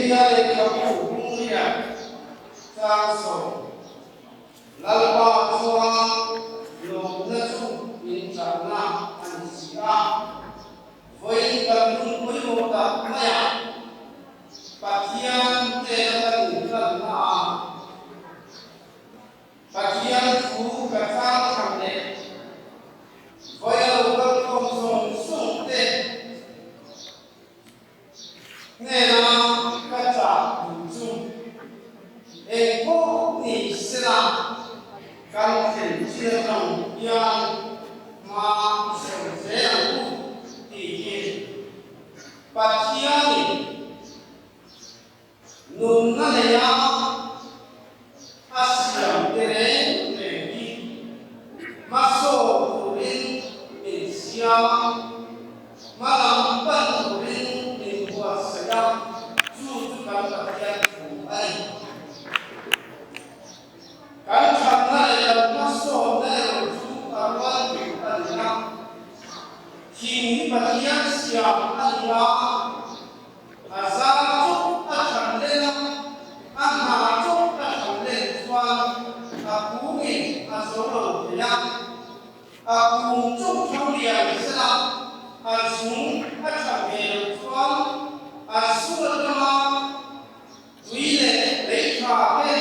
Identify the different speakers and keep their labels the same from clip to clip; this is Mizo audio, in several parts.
Speaker 1: Nehemia lehkhabu hungriat chang sawm Lalpa chuan lawmna chu inchahna a ni si a. Vawiin kan hun pawimawh tak maiah Pathian hnena kan inhlanna a, Pathian thu ka chang tham leh vawi lo kal khawm zawng zawng te hnena ka chah duh chu eng pawh ni sela kan thlen chin atang hian hma i sawn zel ang u tih hi Pathianin nunna neia a siam te reng reng hi hmasawn turin min siam a, hma lam pan turin min buatsaih a, chu chu kan Pathian thu a ni. Kan thatna leh kan hmasawnna erawh chu a rual tur a ni a, thing hi Pathian siam a ni a, a zar chawp a than len a, a hna chawp a than len chuan a kungin a zo lo thei a, a kung chawp thang lian sela a chung a than ve loh chuan a zung atanga Tui leh lei tha te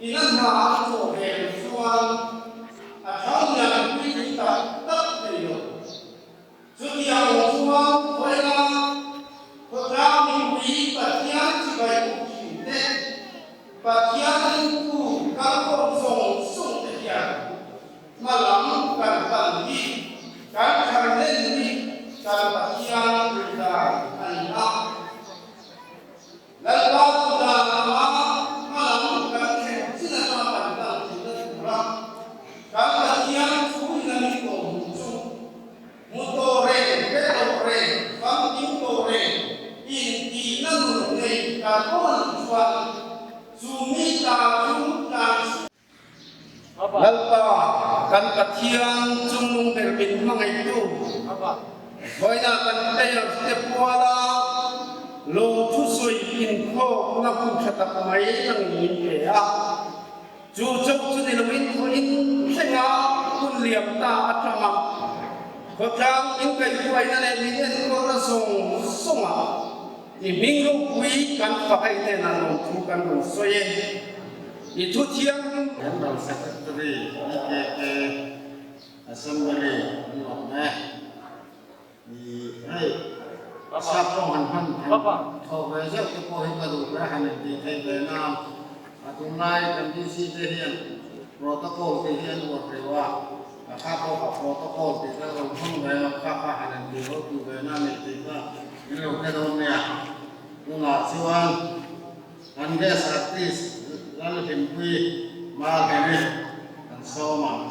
Speaker 1: in a hna an thawh ve loh chuan a thang lian puitling tak tak thei lo. Chutiang awm chuan Vawiina khawtlang mipui Pathian chibai buk thin te, Pathian ringtu kalkhawm zawng zawng te hian hma lam kan pan hi kan thar len hi kan Pathian duhdan a ni a. Lalpa duhdan anga hma lam kan thlen chin atanga kan kal theihna tura kan Pathian thu in a min tawh hmuh chu hmu tawh reng, hre tawh reng, famkim tawh reng intihna nun nei kan awm a nih chuan chu mi ta chu tlan chhuah Lalpa kan Pathian chungnung ber min hmangaihtu, vawiinah kan players te puala lawmthu sawi inkhawkna hun tha tak mai langin min pe a. Chu chauh chu ni loin vawiin thlenga hun liam ta atanga khawtlang min kaihhruaina leh min enkawlna zawng zawngah i hming ropui kan fahai hnenah lawmthu kan rawn sawi e. I thu thiang.
Speaker 2: General Secretary BKK Assembly an lawm e. I hei sap tawng han hman han thawh ve zeuh te pawh hi ka duh ve han intih theih ve nan a tunlai kan DC te hian protocol tih hi an uar reuh a, a kha pawh kha protocol tih kha lo hmang ve a, kha kha han intih ho tih ve nan nih tih kha in lo hre dawn nia. Tunah chuan. An guest artist Lalhlimpui Malhemi kan sawm ang.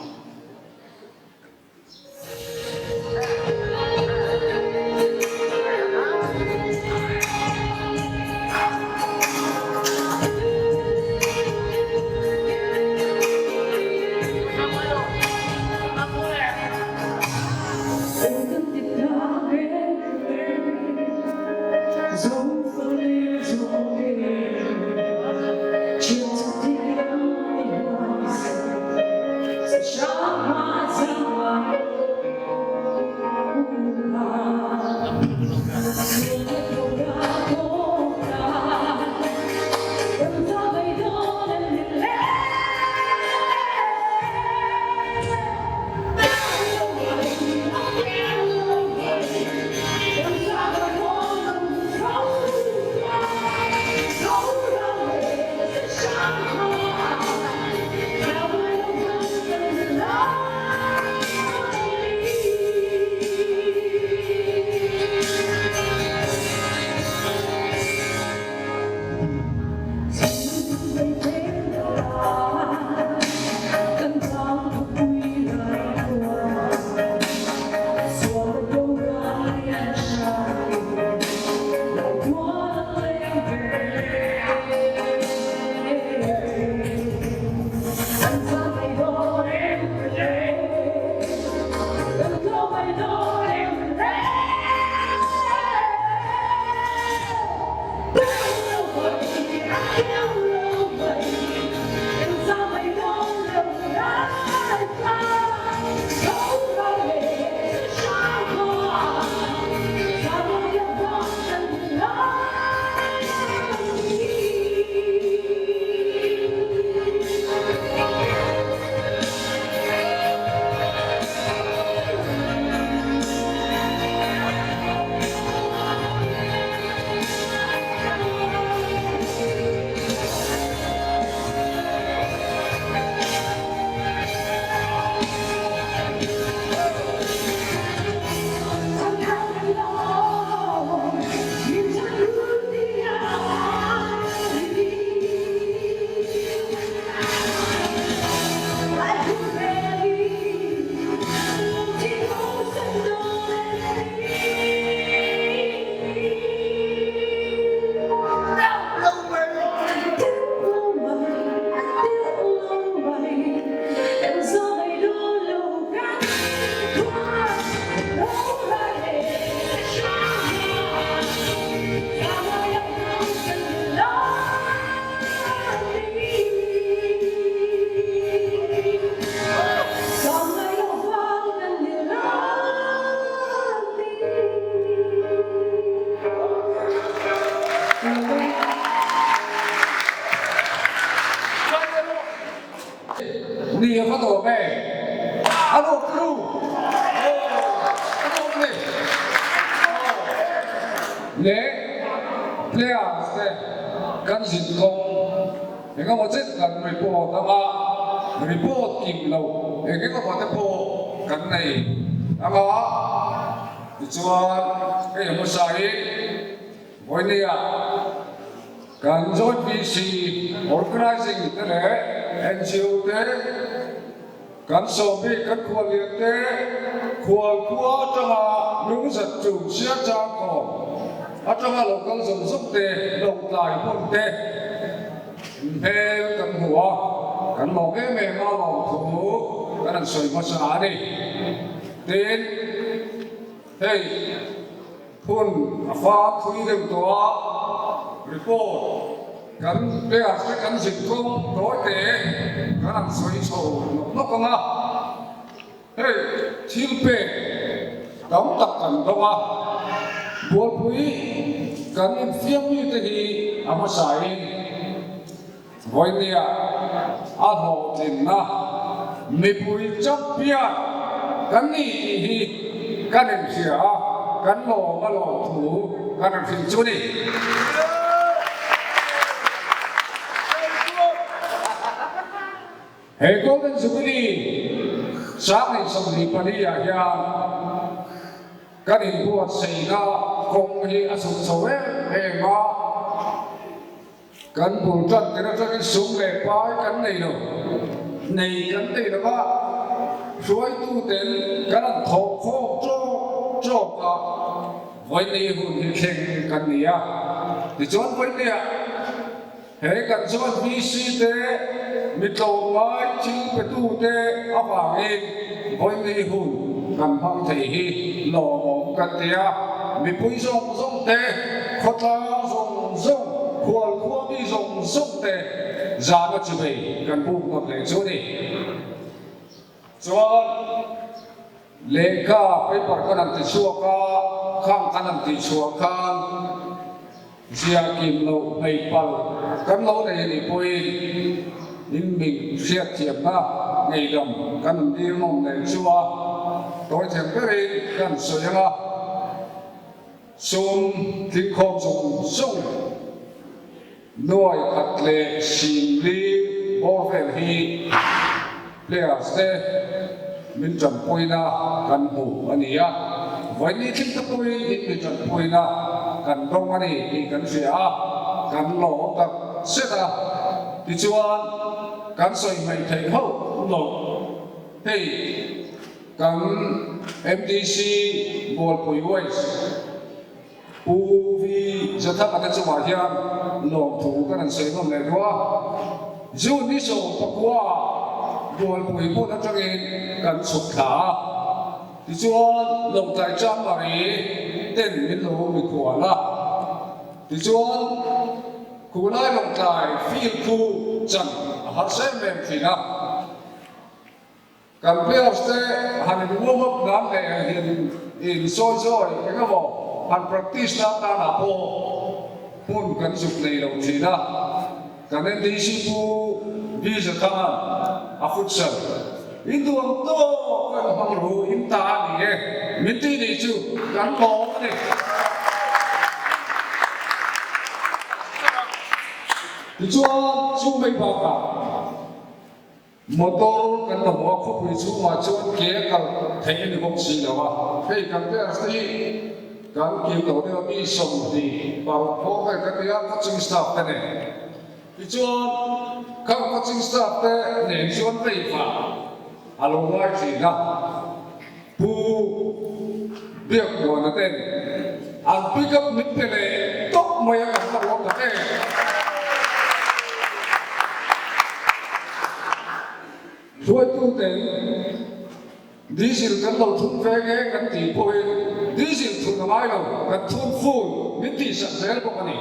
Speaker 3: Leh players te kan zin kawng eng emaw chen kan report ang a, report kim lo eng eng emaw te pawh kan nei ang a, tichuan hei hmasa hi vawinia kan Joint VC Organizing te leh NGO te, Kan sawmi kan khuallian te khual khua atanga lungzat chu siar chang kawm atanga lo kal zawng zawng te lawngtlai hmun te hmel kan hmu a, kan lawm em em a lawmthu kan han sawi hmasa a ni. Tin, hei hun a fa thui deuh tawh a, report kan players te kan zin kawng tawi te kan han sawi chho nawk nawk ang a, hei thil pek tam tak kan dawng a, bualpui kan infiam mite hi a hmasain Vawinia a hlawhtlinna mipui champion kan ni tih hi kan inhria a, kan lawm a lawm thu kan rawn hrilh chu a ni. He Golden Jubilee 2024 ah hian kan inbuatsaihna kawng hi a chhuk chho em em a. Kan bul tan tir atangin sum leh pai kan nei lo, nei kan nei lo va, hruaituten kan han thawk khawm tawk tawk a, vawiin hun hi thleng kan ni a. Tichuan vawiinah he kan chuan VC te, mi tlawmngai thil petute avangin vawiin hun kan hmang thei hi lawmawm kan ti a, mipui zawng zawng te, khawtlang zawng zawng, khual khua mi zawng zawng te zana chuvei kan buk nawt leh chu a ni. Chuan lehkha paper kan han ti chhuak a, khang kan han tih chhuah khan zia kim loh hmei pal kan lo nei a nih pawhin in min hriatthiamna ngeihdam kan han dil nawm leh chu a, tawi theng berin kan sawi ang a. Sum tlingkhawm zawng zawng nuai khat leh singli bawr vel hi players te min tanpuina kan hmu a ni a, vawiin thil te pawhin in min tanpuina kan dawng a ni tih kan hria a, kan lawm tak zet a, tichuan kan sawi hmaih theih hauh loh hei. Kan MDC Bualpui West Pu V Zathanga te chungah hian lawmthu kan han sawi ngam leh duh a. June ni 19 ah Bualpui hmun atangin kan chhuk thla a, tichuan Lawngtlai Chamari ten min lo mikhual a, tichuan Khulai Lawngtlai field khu chan a harsa em em thin a. Kan players te han in warm up nan leh han in sawi zawi eng emaw han practice na tanah pawh hmun kan zuk nei lo thin a, kan NDC Pu Visa Thanga'n a futsal in duang tawk kan hmang ru in ta a ni e min tih nih chu kan lawm a ni. Tichuan chu mai bakah. Motor kan la hmu a, khawpui chhungah chuan ke a kal theih a ni bawk si lo a, hei kan players te hi kan kim lo deuh a, mi 26 bawr vel kan ni a, coaching staff te nen. Tichuan khang coaching staff te nen chuan vei vah a lo ngai thin a, Pu Biakmuana ten an pick up min pe leh tawp mai a kan va ruam tak em. Hruaitu ten diesel kan lo thun ve nge kan tih pawhin diesel thun a ngai lo, kan thun full min tihsak zel bawk a ni.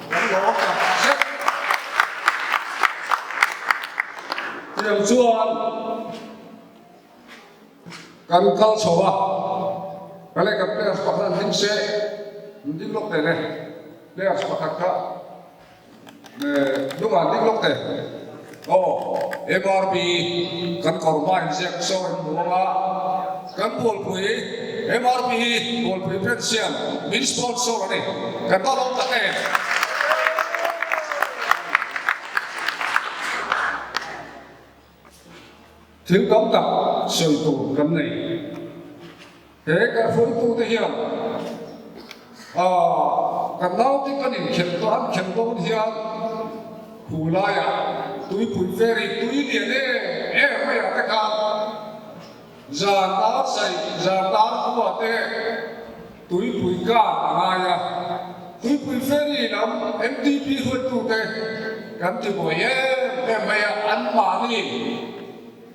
Speaker 3: Kan lawm tak zet. Tiang chuan. Kan kal chho a, ka leh kan players pakhat an ding se, an ding lawk teh le, players pakhat kha hnungah an ding lawk teh. Aw, MRB kan kawr hma inziak saw in hmu ang a, kan bualpui. MRP hi Kawlpui Branch hian min sponsor a ni. Kan va lawm tak em? Thil tam tak sawi tur kan nei. He kan hruaitute hian kan naute kan inkhelh tawh an khelh dawn hian khu laiah tuipui ferry tui lian em em maiah te khan zan dar saih zan dar khua te tuipui kar a ngai a. Tuipui ferry lam MTP hruaitute kan ti buai em em mai a, anmahni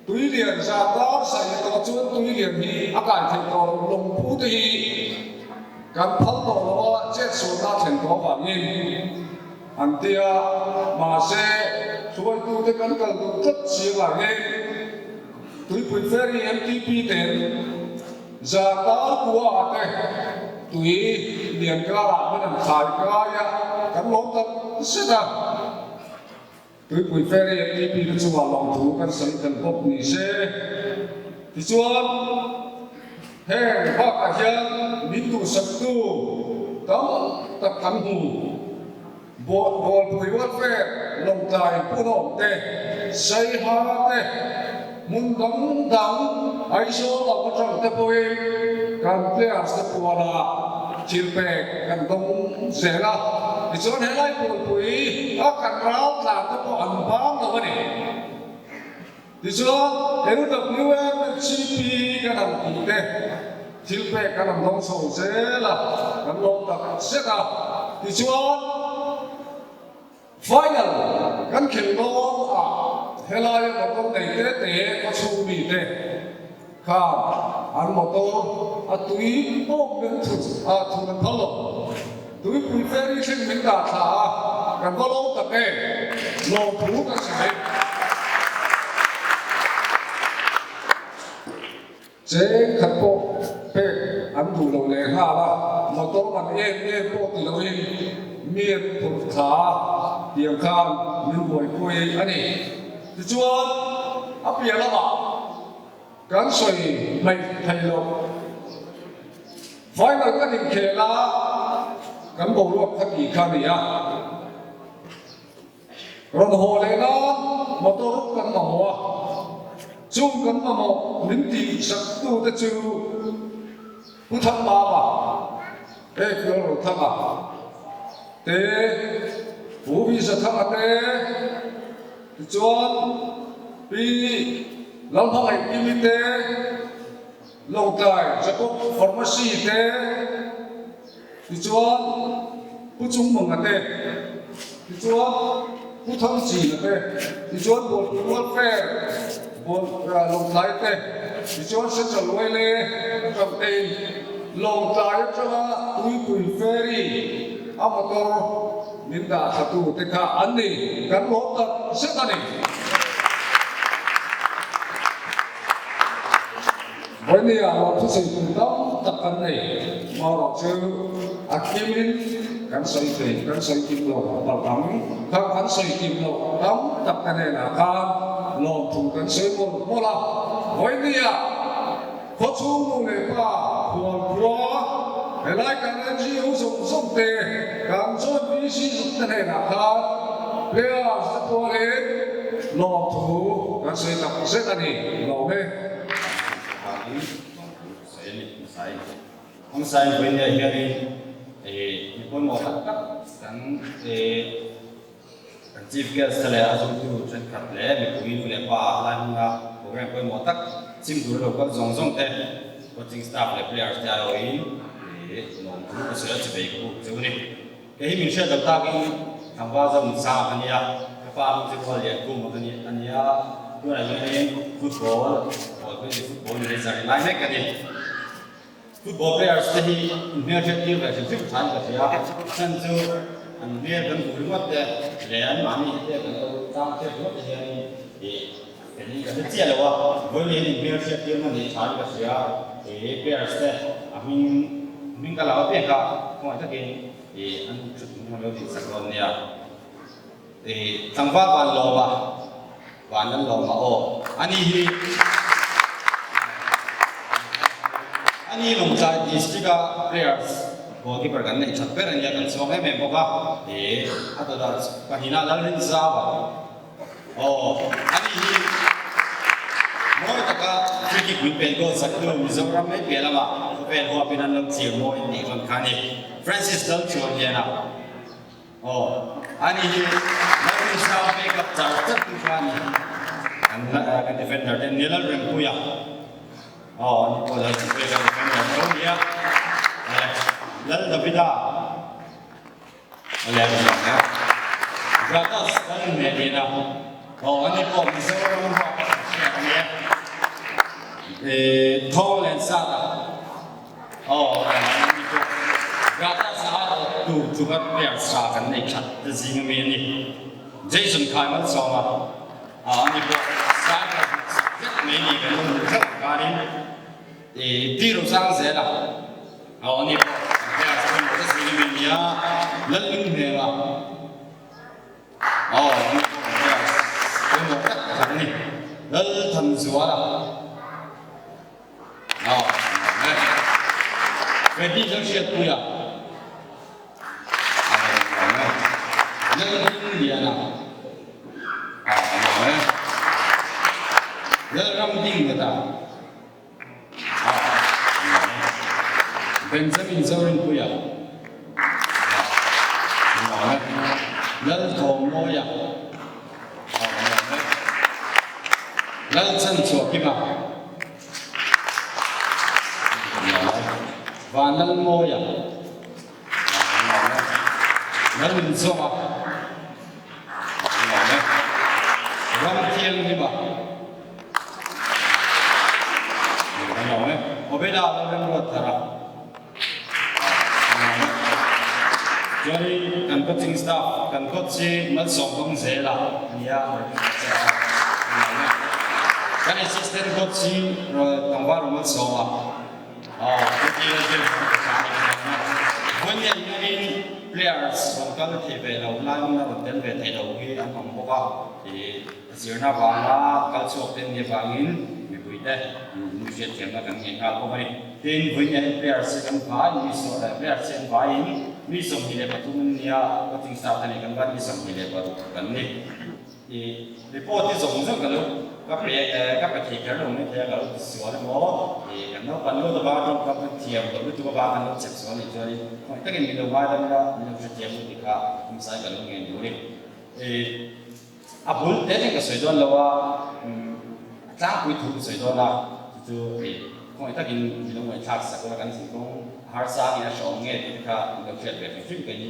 Speaker 3: Tuilian zah dar saih tawh chuan tuilian hi a kai theih tawh loh lawngpu te hi kan phal tawh lo a, chet sualna a thlen tawh avangin an ti a, mahse hruaitute kan kal duh tlat si avangin Tuipui Ferry MTP ten zah dar kua ah te tui lian karah min an thlai kai a, kan lawm tak zet a. Tuipui Ferry MTP te chungah lawmthu kan sawi tel bawk ni se. Tichuan, heng bakah hian min duhsaktu tam tak kan hmu. Bawlpui Welfare Lawngtlai Punawm te, Saiha te, hmun dang dang Aizawl lam atang te pawhin kan players te puala thil pek kan dawng zel a. Tichuan helai Bawlpui a kan ral tlan te pawh an bang lo a ni. Tichuan LWMGP kan han tih te thil pek kan han dawng chho zel a, kan lawm tak zet a. Tichuan. Final kan khelh dawn a, helaia motor nei te te khawchhung mite khan an motor a tui pawp min thut a thun an phal lo. Tuipui ferry thleng min dah thla a, kan va lo tak em, lawmthu kan sawi. Cheng khat pawh pek an duh lo leh nghal a, motor man em em pawh ti loin mi an phurh thla a, tiang khan min buaipui a ni. Tichuan, a piah lamah kan sawi hmaih thei lo. Final kan inkhel a, kan boruak kha tih kha a ni a. Rawn haw leh nan motor kan mamawh a, chung kan mamawh min tih sak tu te chu Pu Thangmama, hei Fuel Rothanga te, Pu Vizathanga te, tichuan Pi Lalhmangaihkimi te, Lawngtlai Jacob Pharmacy te, Tichuan, Pu Chungmanga te, tichuan Pu Thangchina te, tichuan Bualpui Welfare Lawngtlai te, tichuan Central Yla atang tein Lawngtlai atanga Tuipui Ferry a motor min dah thlatu te kha an ni, kan lawm tak zet a ni. Vawinia lawm thusawi tur tam tak kan nei. Marawh chu a kimin kan sawi thei, kan sawi kim lo palh ang. Kha kan sawi kim loh tam tak te hnenah khan lawmthu kan sawi mawlh mawlh a. Vawinia khawchhung nu leh pa khualkhua helai kan NGO zawng zawng te, kan joint VC te hnenah khan players te pualin lawmthu kan sawi tak zet a ni. Lawm e.
Speaker 4: Vangin lawmthu sawi a ni hmasa in. Hmasa in vawiin ah hianin mi pawimawh tak tak kan kan chief guest te leh a zuitu thenkhat leh mipui nu leh pa helai hmuna program pawimawh tak chim tur lo kal zawng zawng te coaching staff leh players te aiawhin lawmthu ka sawi a chi ve ka buk chu a ni. Kei hi min hriat loh takin tlangval zo min sang a nia, ka pa hming chu Rual Liankhum a ni a nia, tunah hianin football ball pawh hi football manager ni lai mek a ni. Football players te hi in hmelhriat tir ve hrim hrim thain ka hria, chhan chu an hmel kan hmuh ringawt te leh an mahni hi te kan lo tlang hriat ringawt te hianin ih kan in ka hre chiah lo a, vawiin hian in hmelhriat tir na nei thain ka hria, ih players te a hming hming ka lo apiang kha khawngaih takin Ih, an thut hmang lo ding sak dawn nia. Ih, tlangval van lawm a, van an lawm a aw. Ani hi, ani. Ani Lawngtlai District-a players goalkeeper kan neih that ber a nia kan chhuak em em bawk a, he a dawtah pahnihna Lalrinzauva aw ani hi mawi taka free kick min pet goal sak hnu Mizoram mai piah lamah khawvel huapin an lo thlir mawi tih rawn kha a ni. Francis Lalchuanliana Aw, ani hi Lalrinzauva backup char char tu kha a ni. Kan kan defender te ni Lalrempuia. Aw, ani pawh Lalrempuia kan defender tho a nia. Lal Davida. Awle a ni ang e. Gratas kan inhmeh thin a. Aw, ani pawh Mizoram huap a kan hriat a nia. Ih, Thawng len sat a. Aw, ani pawh Gratas a awt tur tluka player tha kan nei that te zing ami a ni. Jason Khai Malsawma. Aw, ani pawh striker hnawksak vek mai ni kan lo hmuh theuh ang khanin ih, ti ro sang zel a. Aw ani pawh kan player chu pawimawh ta zing ami nia Lalnun hmel a aw ani pawh kan player pawimawh tak pakhat ani Lalthanzuala aw e Freddy Lalhriatpuia aw e Lalhmingliana aw e Lalramdingngheta. Benjamin Zorinpuia, Lalthawmawia, Lalchanchhuahkima, Vanlalmawia, Lalnunzawma, Ramthianghlima. Obeda Lalremruat thar a. Chuanin kan coaching staff kan coach hi malsawm dawng zel a nia kan assistant coach hi tlangval Romalsawm a. Vawiin hianin players rawn kal thei ve lo lai hmuna rawn tel ve thei lo hi an awm bawk a. Zirna vanga kal chhuak te nih avangin mipuite nu hriatthiamna kan ngei nghal bawk a ni. Tin, vawiin hian players hi kan vaiin mi sawm leh players hi an vaiin mi 23 an nia, coaching staff te nen kan vai mi 26 kan ni. I report hi zawng zawng ka lo ka pe ka pe thei kher lo mai thei a, ka lo ti sual emaw i kan naupang lut avanga tawngkam kan thiam loh lutuk avanga kan lo chep sual nih chuanin khawngaih takin min lo ngaidam ila min lo hrethiam lutuk kha hmsai ka lo ngen duh a ni. I. A bul te nen ka sawi dawn lo a, a tlangpui thu ka sawi dawn a, chu chu hei khawngaih takin mi lo ngaihthlak sak ula kan zinkawng a harsa angin a hrehawm nge tih te kha min lo hriat ve hrim hrim kei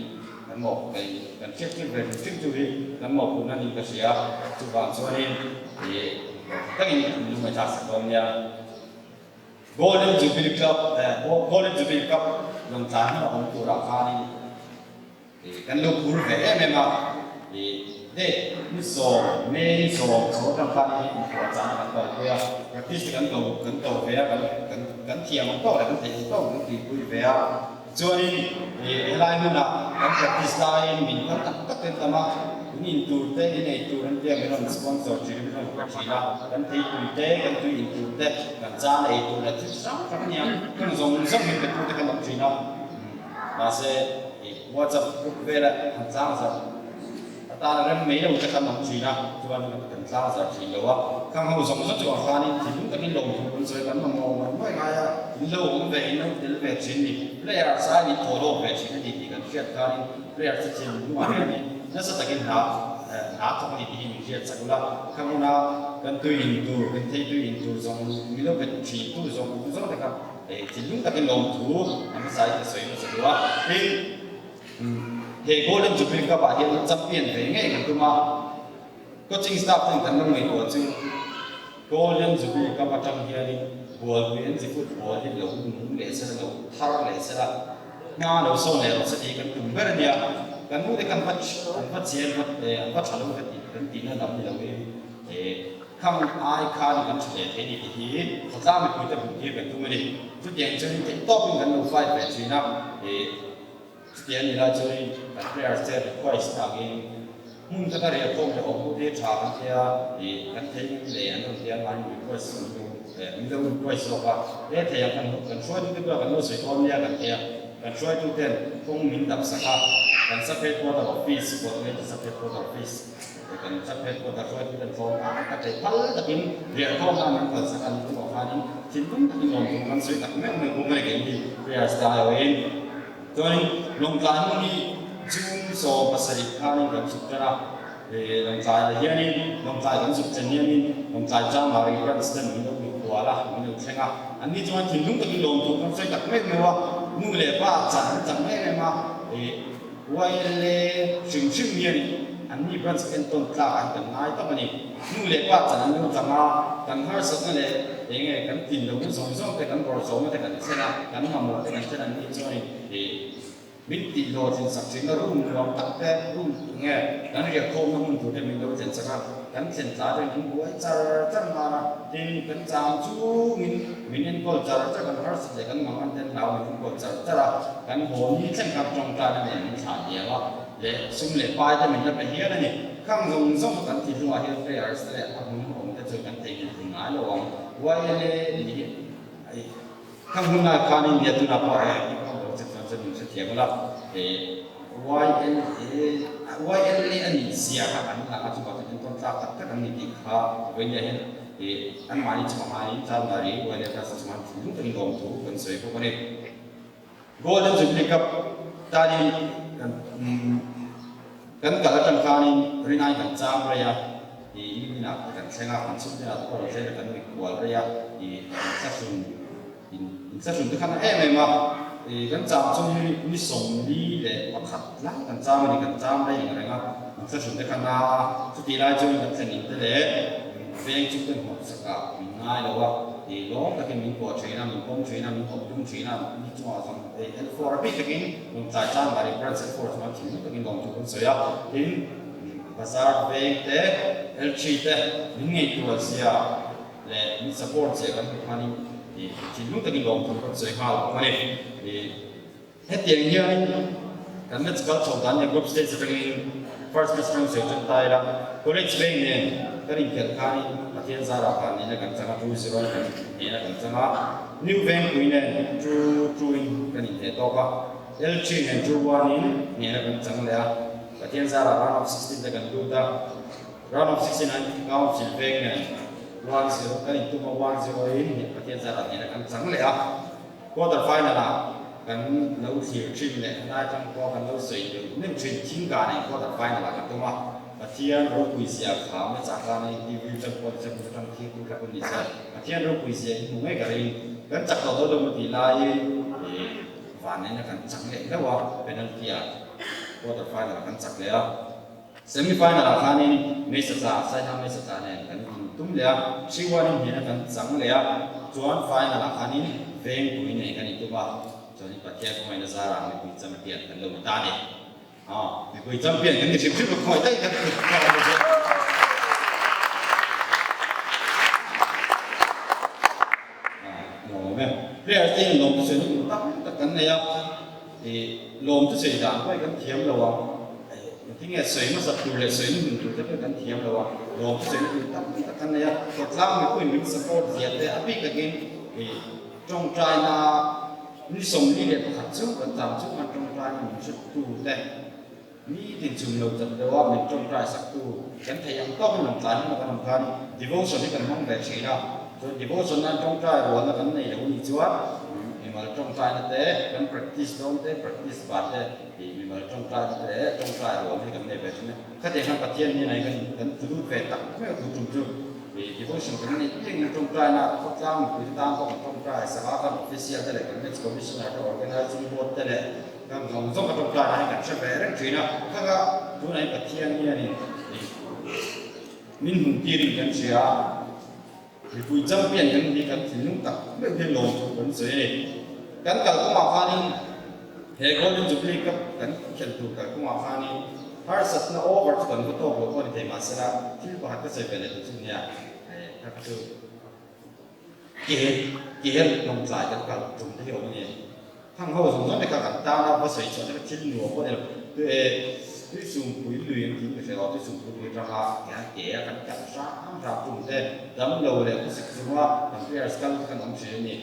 Speaker 4: kan mawh kei kan hriat tir ve hrim hrim chu hi kan mawhphurhna niin ka hria, chuvang chuanin ih takin min lo ngaihthlak sak dawn nia. Golden Jubilee Club Golden Jubilee Cup lawngtlai hmana awm turah khanin Kan lo phur ve em em a, date ni sawm, May ni sawm chho atang khan i inphuah chahna kan kalpui a, practice te kan ko kan ko ve a, kan kan kan thiam ang tawk leh kan theih ang tawk kan tuipui ve a, tichuanin helai hmunah kan practice laiin min phal tak tak te tam a, in in tur te, in ei tur an tia min rawn sponsor thin a, min rawn pe thin a, kan theipui te, kan tui in tur te, kan chan ei tur leh thil hrang hrang a nia, heng zawng zawng min pe tu te kan awm thin a. Mahse, i WhatsApp group vela han tlang zarh atana rem mai lo te khan awm thin a, chuan kan tlang zarh thin lo a. Khang ho zawng zawng chu ah khanin thinlung takin lawmthu kan sawi kan mamawh ngawih ngawih ngai a, in lo awm ve, in lo tel ve thin ni, players aiin in thaw lawk ve thin a ni tih kan hriat khanin players te thinlungah hianin nasa takin hna hna thawk a ni tih hi min hriat chak ula. Khang huna kan tui in tur, kan thei tui in tur zawng, mi lo bet thin tu zawng zawng te kha Thinlung takin lawmthu a hmasa in ka sawi hmasa duh a, tin he Golden Jubilee Cup ah hian champion ve ngei kan tum a, coaching staff ten kan lo ngaihtuah chu Golden Jubilee Cup atang hianin Bualpui NG Football hi lo nung leh sela, lo thar leh sela, hna lo sawn leh rawh se tih kan tum ber a nia, kan nu te khan va an va chian va an va tha lo ka tih kan tihna lam ni loin. Khang ai khan kan tha leh thei ni tih hi khawtlang mipuite hmuh tir kan tum a ni. Chutiang chuan theih tawpin kan lo fight ve thin a, ih chutiang ni lai chuanin kan players te request angin Hmun khata riah khawm leh awm ho te hi tha kan tia ih kan thei ngam le an rawn tia mahni request an lo eh min lo request zawk a, he thei ang kan kan hruaitute bulah kan lo sawi dawn nia kan tia, kan hruaituten kawng min dap sak a, kan sub headquarter office coordinator sub headquarter office eh kan sub headquarter hruaituten tlawm a ka thei phal takin riah khawmna min phal sak a ni chungah khanin thinlung takin lawmthu kan sawi tak meuh meuh bawk a ni keini prayers te aiawhin. Chuanin Lawngtlai hmun hi June 17 khanin kan zuk tan a, Lawngtlaiah hianin Lawngtlai kan zuk chen hianin Lawngtlai Chanmari branch ten min lo mikhual a, min lo thleng a. Anni chuan thinlung takin lawmthu kan sawi tak meuh meuh a, nu leh pa chan an chang em em a, YLA hrim hrim hianin anni branch entawn tlak ah hi kan ngai tawp a ni. Nu leh pa chan an lo chang a, kan harsatna leh eng nge kan tlin lohna zawng zawng te, kan bawrhsawmna te kan thlen a, kan mamawh te kan thlen an nih chuanin ih min tih hlawhtlin sak thinna room nuam tak te, room eng nge kan riah khawmna hmun tur te min lo thlen sak a, kan thlen tlai chuan min buai char char nghal a, tin kan chang chungin min enkawl char char, kan harsat leh kan mangan ten hlau min enkawl char char a, kan haw ni thleng khan tawngtaina nen min thlah diam a. Leh sum leh pai te min la pe hial a ni. Khang zawng zawng kan tih hnuah hian prayers te leh a hmun awm te chu kan theihnghilh thei ngai lo ang. YLA nih hi ai khang hun lai khan India tunah pawh eh i khang lo che chuan chu min hrethiam ula eh YLA YLA a nih zia kha kan lang a chuvang chuan entawn tlak tak tak an ni tih kha vawinia hian eh anmahni chungah hian Chanmari YLA class chungah hian thinlung takin lawmthu kan sawi bawk a ni. Golden Jubilee Cup tanin kan kan kal atang khanin rinai kan chang rei a, ih niminah te kan thleng a, kan chhungte ah te pawh rawn thleng a kan mikhual rei a, ih inthlahrun in inthlahrun te khan a em em a, ih kan chang chu ni 41 lai kan chang a ni, kan chang rei ang reng a, inthlahrun te khan a chutih lai chuan kan thlen in te leh veng chung te hmuh sak ah min ngai lo a, ih lawm takin min kuah thin a, min pawm thin a, min awp dum thin a, ni chungah zawng ei L4 a bik takin Lawngtlai Chanmari branch L4 chuan thinlung takin lawm thu kan sawi a, tin bazar veng te L3 te min ngaihtuah zia leh min support zia kan hmuh khanin ih thinlung takin lawm thu kan sawi nghal bawk a ni. Ih. Hetiang hianin kan match kal chho dan leh group stage atangin first match atang sawi tan ta ila, college veng nen kan inkhelh khanin Pathian zarah khan nihna kan chang a, 2-0 in kan nihna kan chang a, New Vengpui nen 2-2 in kan inhneh tawk a, L3 nen 2-1 in nihna kan chang leh a, Pathian zarah round of 16 te kan lut a, round of 16 ah Council veng nen 1-0 kan intum a, 1-0 in Pathian zarah nihna kan chang leh a. Quarter final ah kan lo thlir thin leh helai atang pawh kan lo sawi neuh neuh thin thing ka nei quarter final ah ka tum a, Pathian ropui zia kha match ah khan in TV atang pawh ni se hmun atang thil tu te pawh ni se Pathian ropui zia in hmu ngei ka ring kan chak tawh dawn lo maw tih laiin ih vanneihna kan chak leh hlauh a penalty ah quarter final ah kan chak leh a. Semi final ah khanin Meisatla, Saiha Meisatla nen kan in tum leh a, Hriwan in hnena kan chang leh a, chuan final ah khanin Vengpui nei kan in tum a, chuanin Pathian khawngaihna zarah mipui champion kan lo ni ta a ni. Aw, mipui champion kan ni hrim hrim a, khawi daih kan ni kha a ni chu. Aw, lawm e. Players te hian lawm chu sawi na tak tak kan nei a. Ih, lawm chu sawi dan pawh hi kan thiam lo a, engtin nge sawi hmasa tur leh sawi hnuhnun tur te pawh hi kan thiam lo a, lawm chu sawi hnuhnun tak tak kan nei a, khawtlang mipuiin min support zia te a bik takin ih tawngtaina ni 41 chu kan cham chu khan tawngtaina min hretu te nitin chum lo chat deuh a min tawngtai sak tu kan theih ang tawkin rawn tlai hmang kan awm khan devotion hi kan hmang ve thin a, chuan devotion nan tawngtai rualna kan nei lo anih chuan mimal tawngtaina te kan practice dawn te practice bar te ih mimal tawngtaina te leh tawngtai rualna hi kan nei ve thin a, khatiang khan Pathian hnenah hi kan kan tlut ve tak meuh tu tum chu ih devotion kan neih piangin tawngtaina khawtlang mipui te tan pawh kan tawngtai sak a, kan official te leh kan match commissioner te organizing board te leh Kan zawng zawng a tawngtai lai kan hre ve reng thin a, khaka tunah hi Pathian hianin ih min hmuh tirin kan hria a, mipui champion kan hi kan thinlung tak meuh hian lawm thu kan sawi a ni. Kan kalkawngah khanin he Golden Jubilee Cup kan khelh tur kalkawngah khanin harsatna over chu kan va tawk lo pawh a ni thei mahsela thil pakhat ka sawi ve leh duh chu nia, kha chu Ke ke lawngtlai kan kal tum te hi awm a ni. Thang ho zawng zawng te kha kan tan a, va sawi chhuah te kha thil nuam pawh a ni lo. Tuisumpui lui an tiin ka hria aw, Tuisumpui lui atanga hian ke a kan kal hrang hrang tum te, damlo leh khawsik chunga kan players kal te kan awm thin a ni.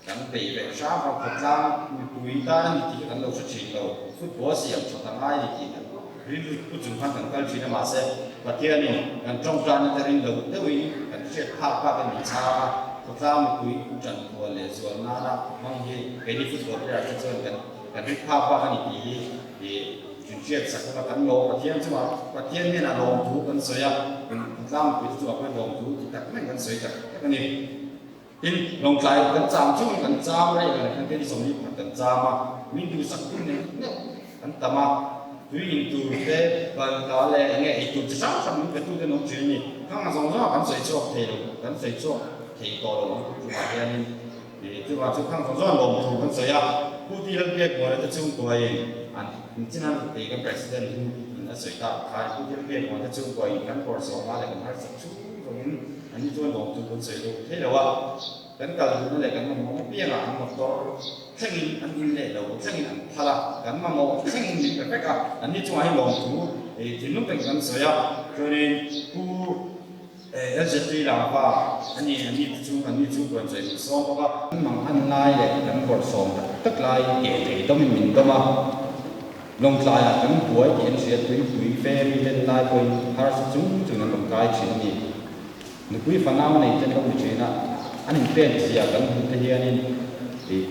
Speaker 4: Kan bei ve hrang hrang khawtlang mipui tan a ni tih kan lo hre thin lo, football siam that a ngai a ni tih kan rilru pu chung khan kan kal thin a mahse Pathianin kan tawngtaina te rin lo deuhin kan hriat phak bakin min chhang a, khawtlang mipui tan khual leh zual nana hmang hi keini football players te chuan kan kan rit phak bak a ni tih hi ih min hriat sak ula kan lawm Pathian chungah Pathian hnenah lawmthu kan sawi a, khawtlang mipui te chungah pawhin lawmthu ti tak mai kan sawi tak tak a ni. Tin, Lawngtlai kan cham chungin kan cham rei lo khan keini 41 kan cham a, min duhsak tu neuh neuh kan tam a, tui in tur te, balhla leh eng nge ei tur chi hrang hrang min pe tu te an awm thin a ni. Khang zawng zawngah kan sawi chhuak thei lo, kan sawi chhuak thei tawh lo ang chungah hianin ih chuvang chu khang zawng zawngah lawmthu kan sawi a, Pu Ti Lalbiak Muana te chhungkuain an inchina kei kan President hu in a sawi tak khan Pu Ti Lalbiak Muana te chhungkuain kan kawr sawma leh kan harsat chhung zawngin An ni chuan lawmtu kan sawi lo thei lo a, kan kal duhna leh kan mamawh apiangah an motor thlengin an in leh lo thlengin an phal a, kan mamawh thlengin min pe vek a, an ni chungah hi lawmthu thinlung takin kan sawi a, chuanin Pu LZT Lava a ni, an ni te chu an ni chu rawn sawi min sawm bawk a. Kan mang an lai leh kan bawrhsawm tak tak laiin ke thei dawmin min dawm a. Lawngtlaiah kan buai tih an hria, tuipui ferry len lai pawhin harsa chung chung an rawn kai thin a ni. Nupui fanau nei te an lo ni thin a, an inpek zia kan hmuh te hianin ih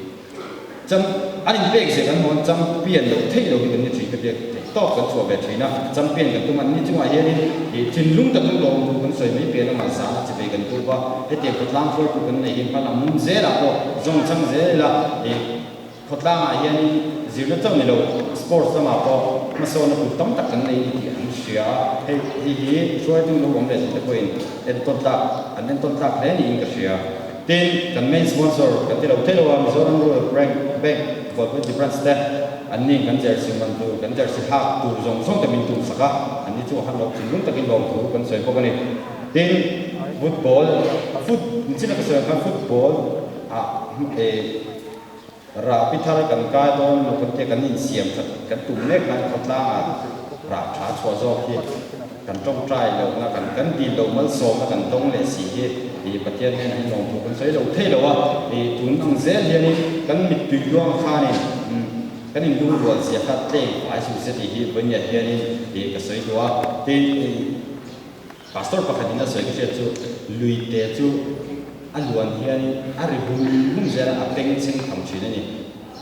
Speaker 4: cham an inpek zia kan hmuh an champion loh theih lo hi kan ni thin ka tia theih tawk kan chhuah ve thin a, champion kan tum an ni chungah hianin ih thinlung takin lawmtu kan sawi mai piah lamah zahna chi ve kan buk a, hetiang khawtlang hruaitu kan neih hi hma lam zelah pawh zawng chang zel ila ih Khawtlangah hianin zirna chauh ni lo, sports lamah pawh hmasawnna tur tam tak kan nei ni tih an hria a, hei hei hi hruaitu lo awm leh tute pawhin entawn tlak an entawn tlak hle niin ka hria. Tin, kan main sponsor kan ti lo thei lo a, Mizoram Rural Bank Bank Cooperative Branch te an ni kan jersey man tur, kan jersey hak tur zawng zawng te min tum sak a, an ni chu a han lo thinlung takin lawmthu kan sawi bawk a ni. Tin, football, foot, nichina ka sawi ang khan football ah eh, Rah pi thar kan kai dawn lo kan tia kan insiam that kan tum mek nan khawtlangah rah tha chhuah zawk hi kan tawngtai lohna kan kan dil lo malsawmna kan dawng leh si hi ih Pathian hnenah hi lawmthu kan sawi lo thei lo a, ih tun ang zel hianin kan mittui luang khanin kan inlungrual zia kha tleng fai su se tih hi vawinia hianin ih ka sawi duh a, tin ih Pastor pakhatin a sawi ka hriat chu luite chu a luan hianin a ri hum hum zel a, a peng chheng tham thin a ni.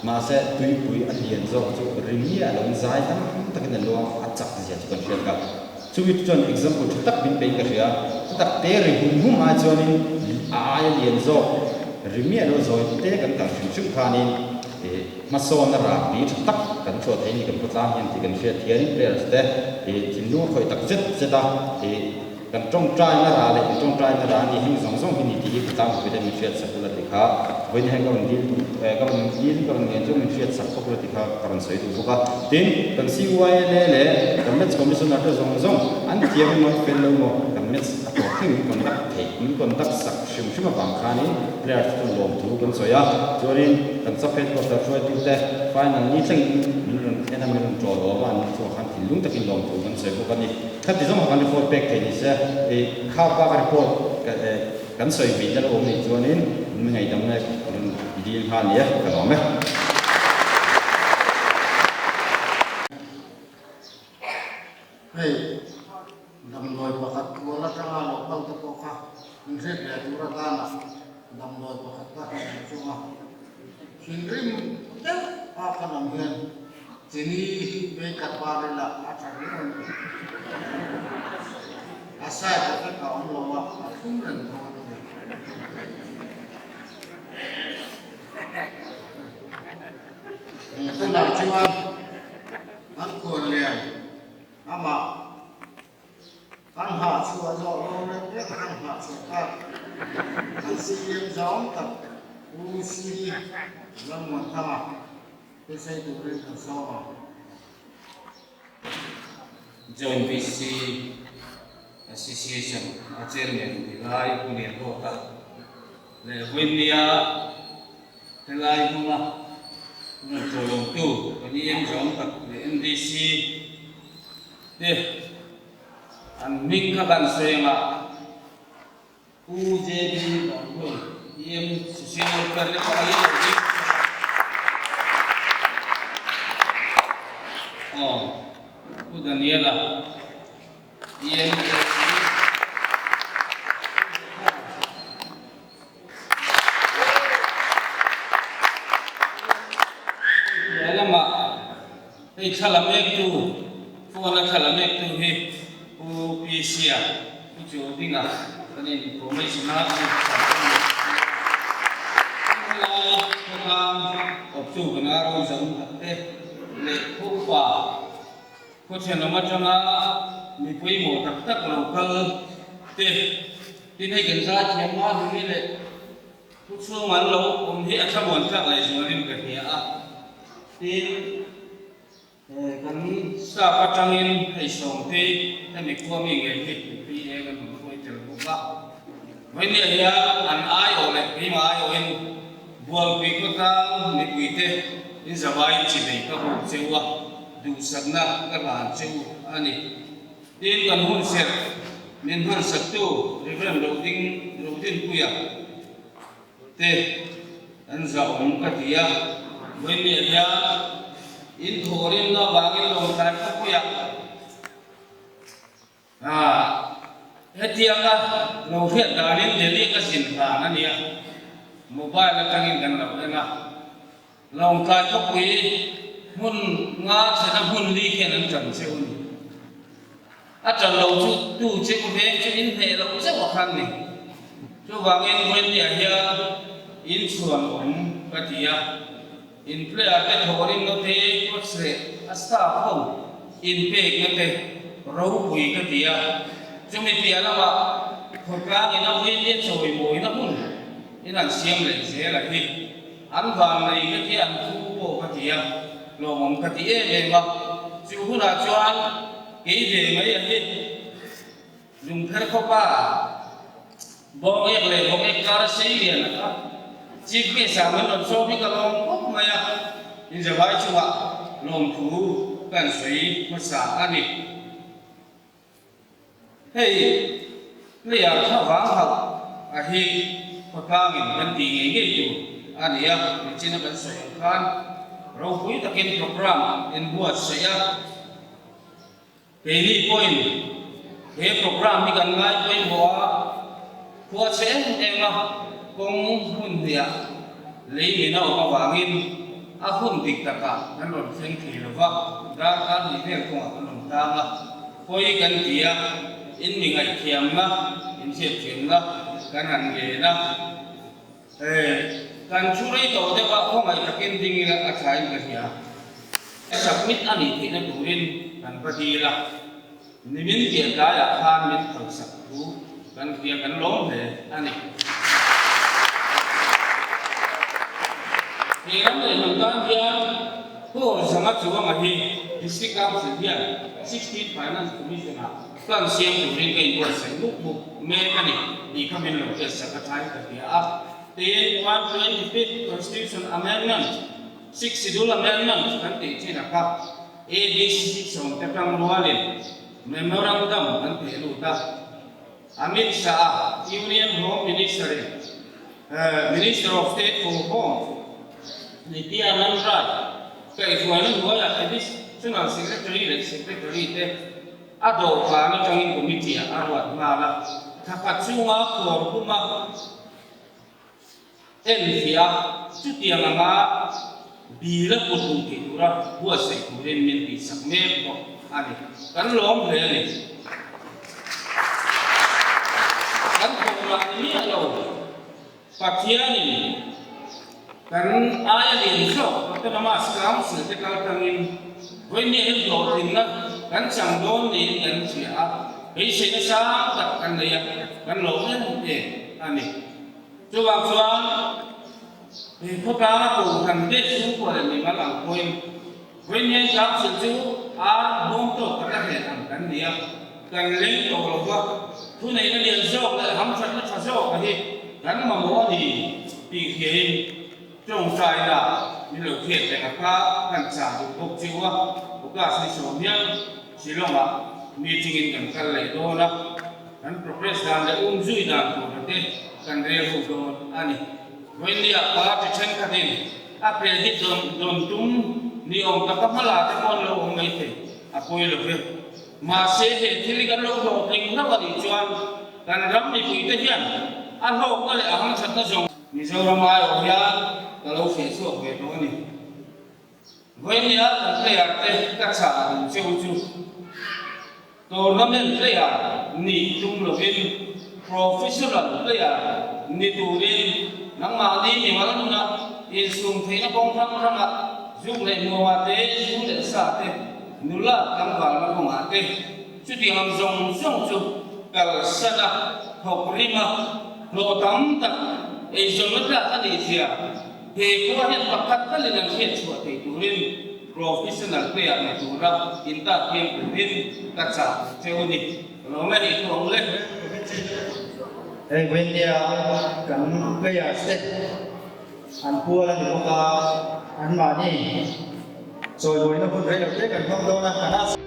Speaker 4: Mahse tuipui a lian zawk chu ri miah loin zai tam takin a luang a chak zia chu kan hriat ka. Chumi te chuan example tha tak min pein ka hria a, chutak te ri hum hum ai chuanin a aia lian zawk ri miah lo zawi te kan kal hrim hrim khanin ih Hmasawnna rahbi tha tak kan chhuah thei ni kan khawtlang hian tih kan hriat hianin players te ih thinlung a khawih tak zet zet a, ih kan tawngtaina rah leh in tawngtaina rah a ni heng zawng zawng hi ni tih hi khawtlang mipui te min hriat sak ula tih kha vawiin hian ka rawn dil duh eh ka rawn dil ka rawn ngen chu min hriat sak bawk ula tih kha ka rawn sawi duh bawk a. Tin, kan CYLA leh kan Match Commissioner te zawng zawng an thiam emaw an fel lo emaw kan match a tawp thleng min conduct theih min conduct sak hrim hrim avang khanin players te chuan lawmthu kan sawi a, chuanin kan sub headquarter hruaitute final ni thlengin min rawn en a, min rawn ṭawl awm a, an ni chungah khan thinlung takin lawmthu kan sawi bawk a ni. Khati zawng kha kan report pek thei ni se, ih kha bak report kan sawi hmei te lo awm nih chuanin min ngaihdamna rawn dil nghal nia ka lawm e.
Speaker 2: Hei, damdawi pakhat tual atanga lo kal te pawh kha inhriat leh tur atana damdawi pakhat kha han hmu chung a, thinrim deuh a khan ang hian chini hi vei khat bar ila a tha riau a ni. A side effect a awm lo a, a thlum reng tho a ni. Tunah chuan an khuallian amah kan hahchhuah zawh lo reng reng kan hahchhuah tak kan CM zawng tak Pu C Rammuanthanga te sawi turin kan sawm ang.
Speaker 5: Joint VC Association a chairman ni lai Pu Lianruata leh Vawinia Helai hmanga rawn tawlawmtu kan EM zawng tak leh MDC. Te an hming kha kan sawi anga Pu JB Vanhmun, EM Social Welfare te pawh hi lo ding chhuak a. Aw, Pu Daniela, EM AC. Hnuai lamah hei thla la mektu, phone a thla la mektu hi Pu Pisia, Pu Chuaudinga kan information a an chhan a ni. Tunlai khawtlang awptu kan aro zam tak te leh khupa khaw thenawm atanga mi pawimawh tak tak lo kal te Tin hei kan zai thiam hma hlum hi leh thu chhung an lo awm hi a thlamuan tlak leh zualin ka hria a. Tin kan staff atangin hei Sawmtei hemi khua mi ngei hi PA kan rawn hruai tel bawk a. Vawinia hian an aiawh leh keimah aiawhin Bualpui khawtlang mipuite in zavaiin chivei ka buk cheu a, duhsakna ka hlan cheu a ni. Tin kan hun serh min hmansaktu Rev. Roding Rodinpuia te an zahawm ka ti a, Vawinia hian in thawhrimna avangin Lawngtlai khawpuiah hetianga lo hriat danin Delhi ka zin hlan a nia, mobile atangin kan lo en a. Lawngtlai khawpui hmun nga thlenna hmun li khian an ṭan cheu a ni. A ṭan lo chu tu che u veng chu in hneh loh zeuh a khan ni. Chuvangin Wendy-a hian in chhuan awm ka ti a, in player te thawhrimna te, coach leh a staff ho inpekna te ropui ka ti a. Chumi piah lamah khawtlangin a Wendy-a chawimawina hun in an siam leh zel a hi. An vannei ka ti, an thu pawh ka ti a, lawmawm ka ti em em a. Chu hunah chuan kei ve mai a hi lungpher khawpa bawng ek leh bawng ek kar a sei lian a kha. Chief Guest ah min rawn sawm hi ka lawm khawp mai a, inzavai chungah lawmthu ka an sawi hmasa a ni. Hei player kha vang hauh a hi khawtlangin kan tih ngei ngei tur a ni a, nichina kan sawi ang khan ropui takin program in buatsaih a, keini pawhin he program hi kan ngai pawimawh a, khua chhe em em a kawng hmun hniah lei min a awm avangin a hun dik takah kan rawn thleng thei lo va, darkar hnih vel kawngah kan rawn tang a. Pawi kan ti a, in mi ngaihthiamna, in hriatthiamna kan han ngen a. Kan thu rei tawh deuh a, khawngaih takin ding ila a thain ka hria. Submit a nih theihna turin kan va dil a, nimin piah tlaiah khan min phalsak thu kan hria, kan lawm hle a ni. He ram leh hnam tan hian Paul Zanga Chuanga hi District Council hian Sixteenth Finance Commission ah plan siam turin ka inbuatsaih mup mup mek a ni tih kha min lo hriatsak a thain ka hria a. Tin, 125th Constitution Amendment, Sixth Schedule Amendment kan tih thin a kha ADC sawmte tang rualin Memorandum kan theh lut a. Amit Shah, Union Home Minister-in Minister of State for Home Nityanand Rai kaihhruaina hnuaiah Additional Secretary leh Secretary te a dawhkan atangin Committee-ah a ruat nghal a, thla khat chhunga khuar puma enfiah a, chutiang anga bill a put duh theih tura buatsaih turin min tihsak mek bawk a ni. Kan lawm hle a ni. Kan thawk lah ni miah lo. Pathianin kan aia lian zawk Autonomous Council te kal tangin vawinia hi hlawhtlinna kan chang dawn niin kan hria a, beiseina sang tak kan nei a, kan lawm em em a ni. Chuvang chuan he khawtlanga kohhran te chhungkua leh mimal ang pawhin vawinia Council chu ar hnawm tawk tak a hneh ang kan ni a, kan leng tawh lo va, thuneihna lian zawk leh hamthatna tha zawk a hi kan mamawh a ni tih hriain tawngtaina min lo hriat reng a kha kan chah duh bawk cheu a, August ni sawm hian. Shillong-ah meeting-in kan kal leh dawn a, kan progress dan leh umzui dan tur te kan rel ho dawn a ni. Vawiinniah party thenkhatin a credit dawn dawn tum ni awm taka hmala te pawh an lo awm mai thei, a pawi lo ve. Mahse he thil hi kan lo hlawhtling hlauh a nih chuan kan ram mipuite hian a hlawkna leh a hamthatna zawng Mizoram aiawh hian ka lo feh chhuak ve tawh a ni. Vawinia kan player te ka chah duh cheu chu tournament player nih tum lovin professional player ni turin nangmahni mimal nuna insum theihna kawng hrang hrangah zuk leh hmuamah te, zu leh sa te, nula tlangvalna kawngah te chutiang ang zawng zawng chu kalsan a, thawk rim a, hlawh tam tak eizawnna tlak a nih zia He khua hian pakhat talin an hriat chhuah thei turin professional player ni tura intar thiam turin ka chah cheu a ni. Ka lawm e, i thu ang le.
Speaker 6: Hei Wendy-a kan players te an pual a ni bawk a, anmahni chawimawina hun rei lo te kan hmang dawn a, kan a.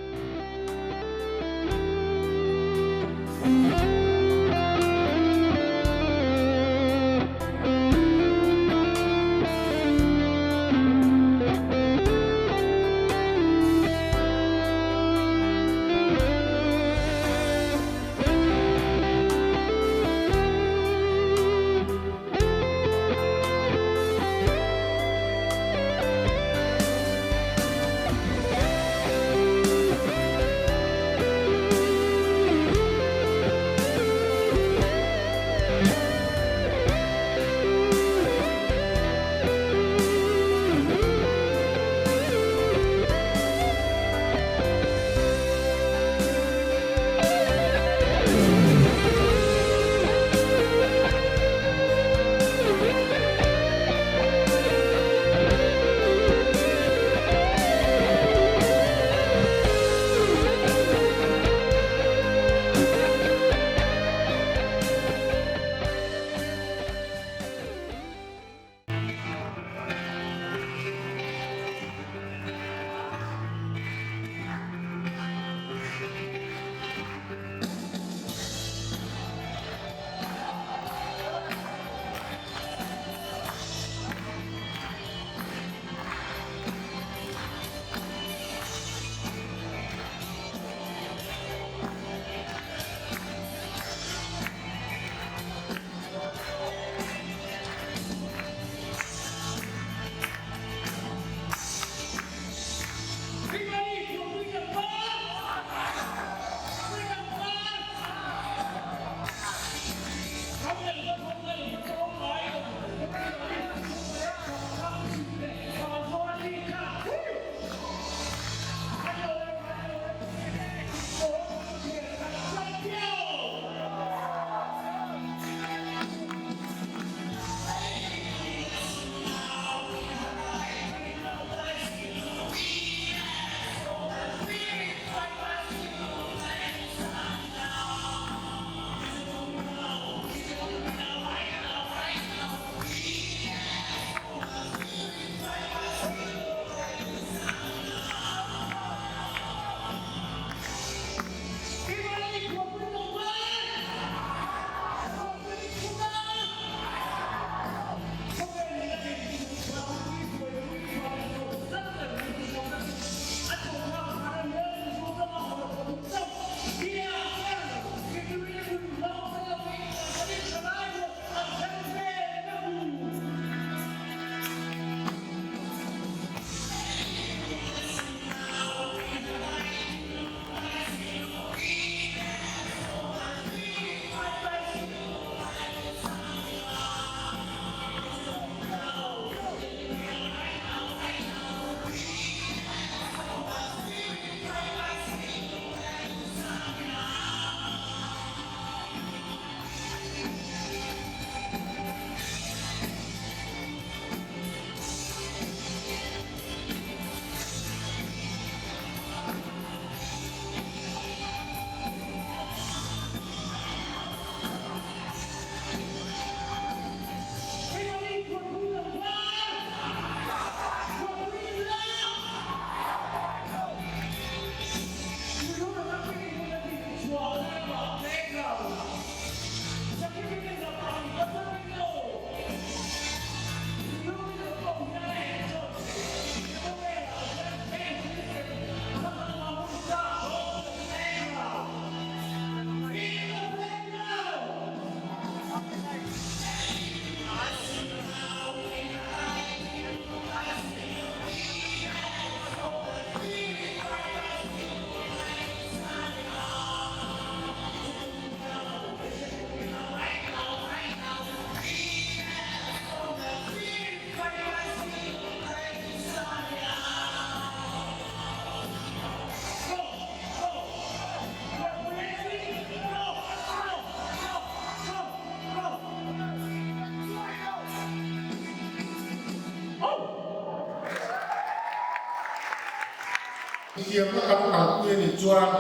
Speaker 7: Infiamna kan kalpui a nih chuan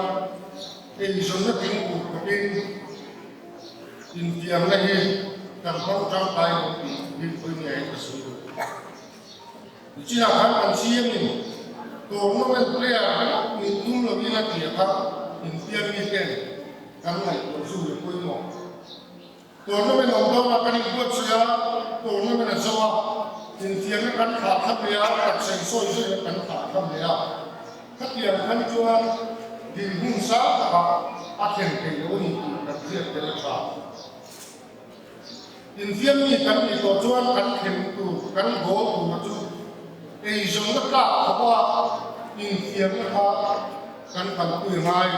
Speaker 7: eizawnna tling tur khawpin infiamna hi kan hmang tangkai lo tih rinpui ngei ka sawi duh. Nichinah khan kan CM-in tournament player ringawt nih tum lovin a tia kha infiam miten kan ngaihtuah zu leh pawimawh. Tournament awm dawnah kan inbuatsaih a, tournament a zo a, infiamna kan thlah thlam leh a, taksa insawi zawina kan thlah thlam leh a. Khatiang khan chuan dinhmun sang takah a thlen theih loh a ni tih kan hriat tel a tha. Infiam mi kan nih tawh chuan kan thlen tur, kan goal tur chu eizawnna tlak khawpa infiamna kha kan kalpui a ngai.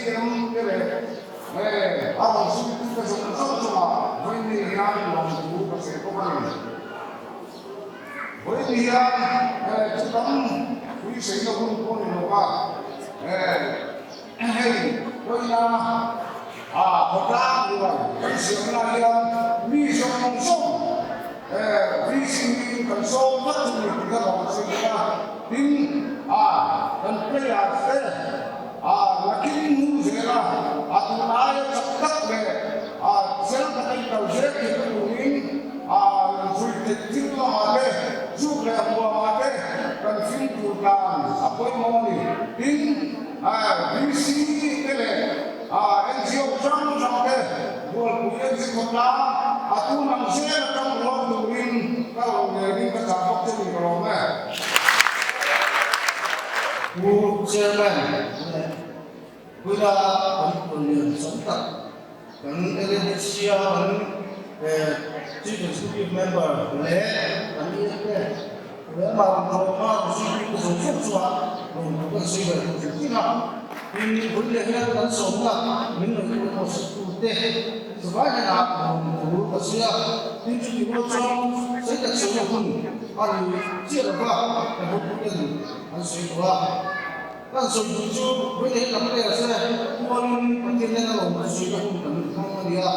Speaker 8: CM te leh eh a rawn zui tute zawng zawng chungah vawiin hian lawmthu ka sawi bawk a ni. Vawiin hian eh chu tam puisaina hun pawh ni lo va, eh hei vawiina ah khawtlang rual kan siamna hian mi zawng zawng eh VC in kan sawm vat chu ni tih ka rawn sawi bawk a, tin ah kan players te ah nakin hnu zela a tun aia chak tak leh ah sel takin kal zel thei ka turin ah zui theih thil lamah te zuk leh huamah te kan fing tur dan a pawimawh a ni. Tin, VC te leh NGO hrang hrang te bualpui en si khawtlang a tun ang zel atang rual turin ka lo ngeiin ka chah bawk che ni ka lawm e.
Speaker 2: Pu Chairman leh Buddha kan pawllian chawm tak kan LADC-a kan Chief Executive Member leh kan EMK leh amah rawn tlawm a zui te zawng zawng chungah lawmthu kan sawi ve tur hrim hrim a. Tin, bul leh hian kan sawmna min rawn pawimawh saktute chuvai hnenah lawmthu ka sawi a. Tin, chutih rual chuan sawi tak sawina hun a ri chiah lova kan hotuten an sawi tawh a. Kan sawi duh chu Rinei lam leh se kualin Pathian nen a lawm sawi na hun kan hmang a ni a.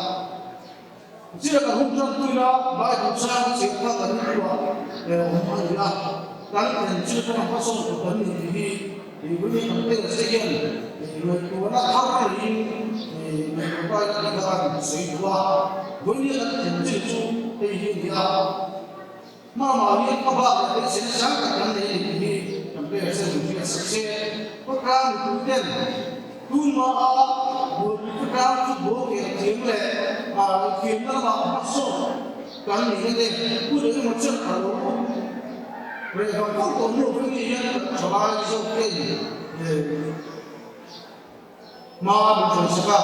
Speaker 2: Zira kan hun tan tuina Bible chang chiah kha kan rilruah awm a ni a. Kan en chu kawng hmasawn tur kan ni tih hi Rinei lam leh se hian ngaihtuahna thar leiin ngaihtuah lai tih kha kan sawi duh a. Rinei kan en chin chu hei hi a ni a. Hmamah hian ka bak leh beiseina sang tak kan nei a ni tih hi kan player te min hriat sak se. Khawtlang mipui ten tunhma a buaipui khawtlang football kel thiam leh thiamna lamah hmasawn kan nihna te pu leh emaw chen a lo reh vang vang tawh hnu vek ni hian kan thalai zawk ten Hma min hruai sak a,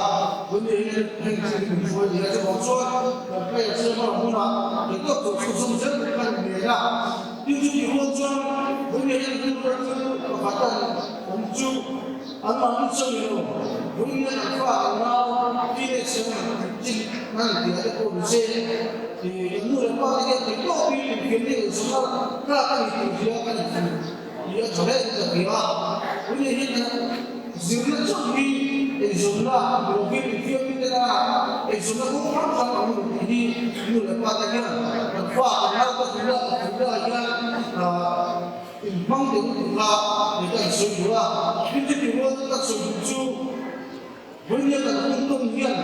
Speaker 2: tunge hian heng thil hi min hruai ni a, chuvang chuan kan player chu hma lam hunah theih tawp tawh chhun zawm zel tur kan inngei a, tin chutih rual chuan tunge hian rilru thil pakhat an awm chu anmahni chu ni lo, tunge an fa an nau teenage an tih chin an tih ah te pawh ni se, kan nu leh pa te hian theih tawpin infiamna inzawmna tlak a ni tih hria kan inhmu. Tih a tha hle ka ti a, tunge hian zirna chauh hi eizawnna ropui min fiamtu te nana eizawnna kawng hrang hrang a awm tih hi nu leh pa te hian kan fa kan nau te hrilh a kan hrilh ah hian inhmang deuh tih kha kei ka insawi duh a, tin chutih rual ka sawi duh chu vawinia kan hun tawn hian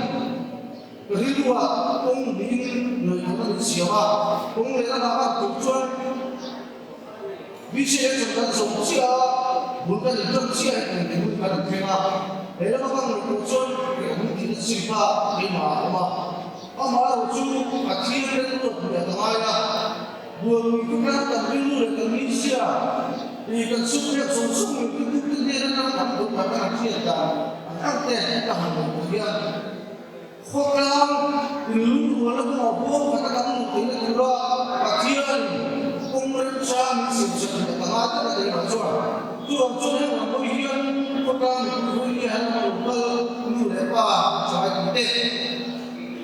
Speaker 2: ka rilru ah kawng hnihin ngaihtuahna min siam a, kawng leh lamah kan tuk chuan. BCA chuan kan zawm chiah a, bul kan inṭan chiah in engkim hun kan inthleng a, he lama ka ngaihtuah chuan kei awm tihna chin kha keimah a awm a, amaherawh chu a thil rilru a hmuh ka ngai a, bualpui te khan kan rilru leh kan mizia ih kan sukriak zawng zawng leh kan tute hnen atanga kan bul khat a kan hriat dan ang ang te ka han ngaihtuah hian Khawtlang inlungrualna hmunah buang khat a kan luh theihna tura Pathianin kawng remchang min siamsak leh ta ngai tak a keimah chuan chuvang chuan heng lam pawh hian khawtlang mipui hawi nge han lo kal nu leh pa thalai tih te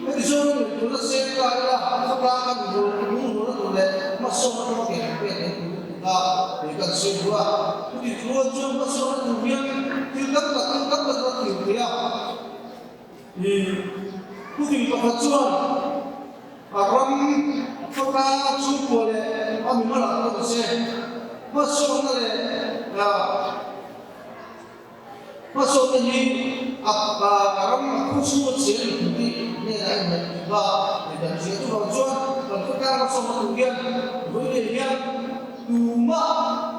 Speaker 2: heti zawng in ngaihtuahna seng ta ila khawtlang kan inlungrualna tur leh hmasawnna kawng ke kan pek theih tur lutuk a kei kan sawi duh a chuti chuan chuan hmasawnna tur hian thil tam tak thil tam tak a thlir thei a. I Putin pakhat chuan a ram khawtlang chhungkua leh a mimal ah pawh nise hmasawnna leh hmasawnna hi a ram a khu chhung a cheng a ni tih hnenah a innghat tih kha ni kan hria. Chuvang chuan kan khawtlang hmasawnna tur hian vawiin hian tumah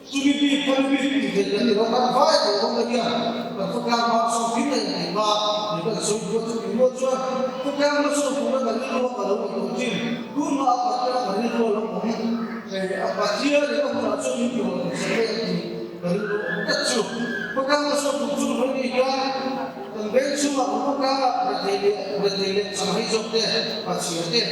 Speaker 2: Chumi bik khami bik tih theih kan ni lo, kan vai tawh awm la hian kan khawtlang hmasawn thil a inneih hma ni kan sawi duh a, chumi rual chuan khawtlang hmasawn tura kan rilru a ka lo ngaihtuah thin, tun hma a kan tana kan rilru a lo awm a Pathian leh a hunah chuan min tih rawn sawi a tih ka rilru awm tlat chu khawtlang hmasawn tur chu vawi ni hian kan veng chhungah kan khawtlangah rethei leh rethei leh changhaih zawk te Pathian te.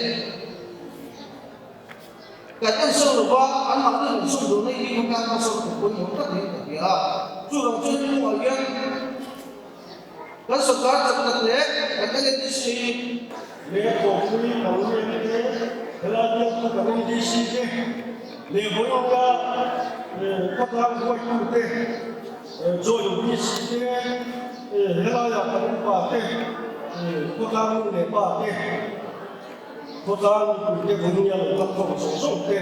Speaker 2: Kan en sawn lo va, anmahni rawn sawn duh na hi khawtlang hmasawn tur pawimawh tak niin ka hria a. Chuvang chuan hnuah hian
Speaker 1: Kan sawrkar chak tak leh kan LNDC
Speaker 9: Leh thawhpui Parliament te, helai biaktu kan NDC te leh vawiinka khawtlang hruaitu te, Joint DC te, helaiah kan upa te, khawtlang nu leh pa te, khawtlang mipui te vawiin lo kal khawm zawng zawng te,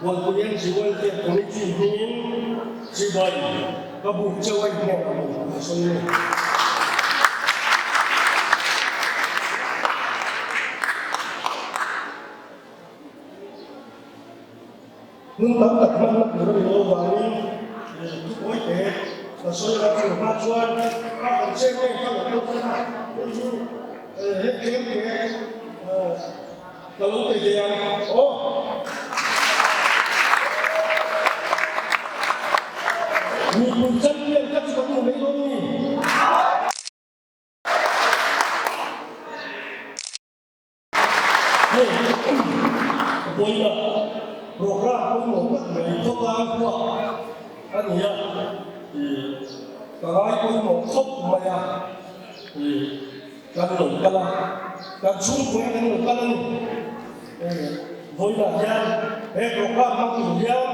Speaker 9: Bualpui NG Welfare Committee hmingin chibai ka buk cheu a inhnek ang tih ka sawi a ni. Hun tam tak hmanna tur a ni lo vangin thukawi te ka sawi a, chu hma chuan a kan cheng nge ka lo kal khan a, hei chu he tlem te Ka lo pe ve ang aw. Mipui champion kha chu kan hmu mai dawn ni. Hei vawiina program pawimawh tak mai khawtlang huah a ni a, ka ngai pawimawh khawp mai a. Kan lo kal a, kan chhungkaw kan lo kal a ni. Vawiinah hian he program hmang tur hian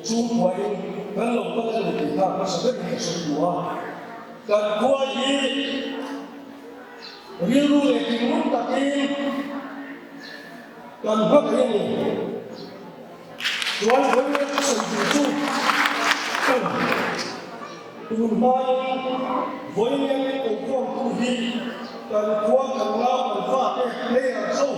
Speaker 9: chhungkuain kan lo kal a ni tih kha hmasa berin ka sawi duh a. Kan khua hi rilru leh thinlung takin kan hma thei a ni. Chuan vawiina ka sawi duh chu Tun hmain vawiin inkhawmtu hi kan khua kan nau kan fate player zo.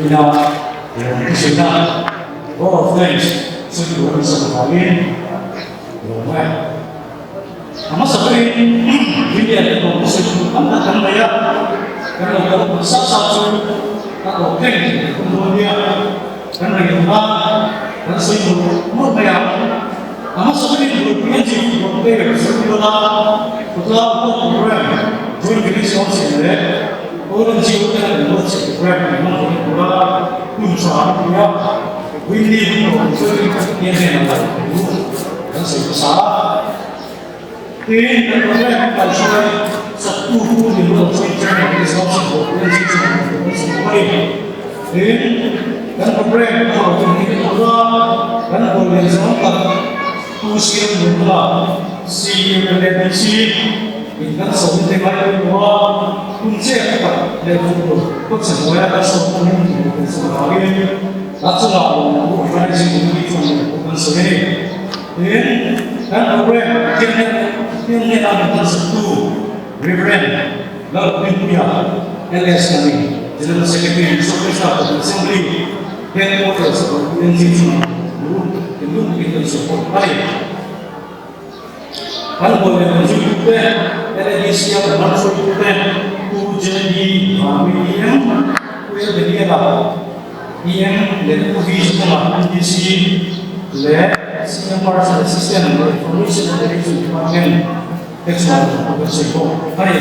Speaker 10: Vawiina lawm thusawiina Vote of Thanks sawi tur a ni sak avangin lawm e. A hmasa berin William te lawm thusawi tur tam tak kan nei a, kan lo kal hmun sap sap chu a tawp thleng thei kan dawn nia, kan rei lo nan kan sawi mawlh mawlh mai ang. A hmasa berin Buaipui a chief Doctor Sawipuala khawtlang Top Program Joint Village Council leh All NGO ten an buatsaih program an hmang thei tura hun tha an ti a, Windy hun tawp sawiin Pathian hnenah lah thu kan sawi hmasa a. Tin, kan program kan kalhruai saktu Pu Nirmal Joint Chairman Village Council Buaipui NGO chuan thu kan sawi bawk a ni. Tin, kan program a hlawhtling thei tura kan hawi leh zawng tak Pu Siam Nunna, CMLADC, in kan sawm te ngai pawimawh a, hun chek tak leh duh tur kawtse hnuaia kan sawm hun hi hmuh theih chhuah avangin a chungah lawm thu organizing committee chuan lawm pawh kan sawi a ni. Tin, kan program hian hnena min kalsaktu Reverend Lalpuipuia, LS Kani, General Secretary, Mizo Krista Kohhran Assembly, Headquarters of UNC chungah thu thinlung takin kan sawi bawk a ni. Kan hawi leh kan zuitute, LADC a kan ram hruaitute, Pu JD Vanmui EM, Pu L Daniela EM leh Pu V Zathanga MDC leh CMR Assistant Information and Tourism Department te chuan thu kan sawi bawk a ni.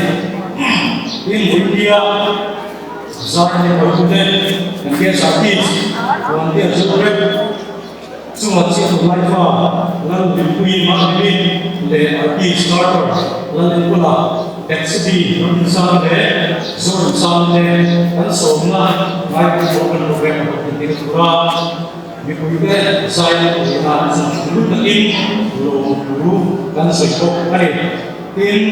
Speaker 10: Tin, Vawinia zai leh Vawihnute kan guest artist Vantea Zoret chunga chiah Laifa Lalrinpuii Mahmimi leh artist Carter Lalenkawla, Bethseby Ramrinsanga leh Zoramsanga te kan sawmna ngaipawimawh kan program a hlawhtling thei tura Mipuite zai leh puihna an chang lut takin lawmthu kan sawi bawk a ni. Tin,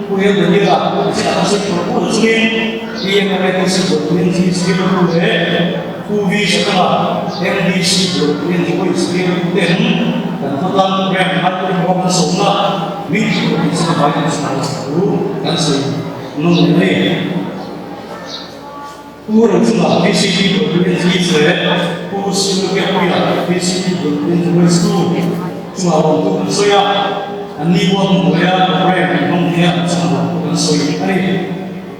Speaker 10: Pu Hel Daniela chiah kan sawi tur pawh chungin PMLADC Buaipui NG Zirlatu leh Pu V Satanga MDC Buaipui NG Voice Zirlatu ten kan khawtlang program hmai pawimawh kan sawmna min tih tur tih chu hmai kan chhung thu kan sawi nawn leh a ni. Pu Rochunga, VCP Building leh Pu Silukepuia, VCP Building School chungah lawmtu kan sawi a, an ni pawh hmuhmuh a program kan hmang thei a, an chungah lawmtu kan sawi a ni.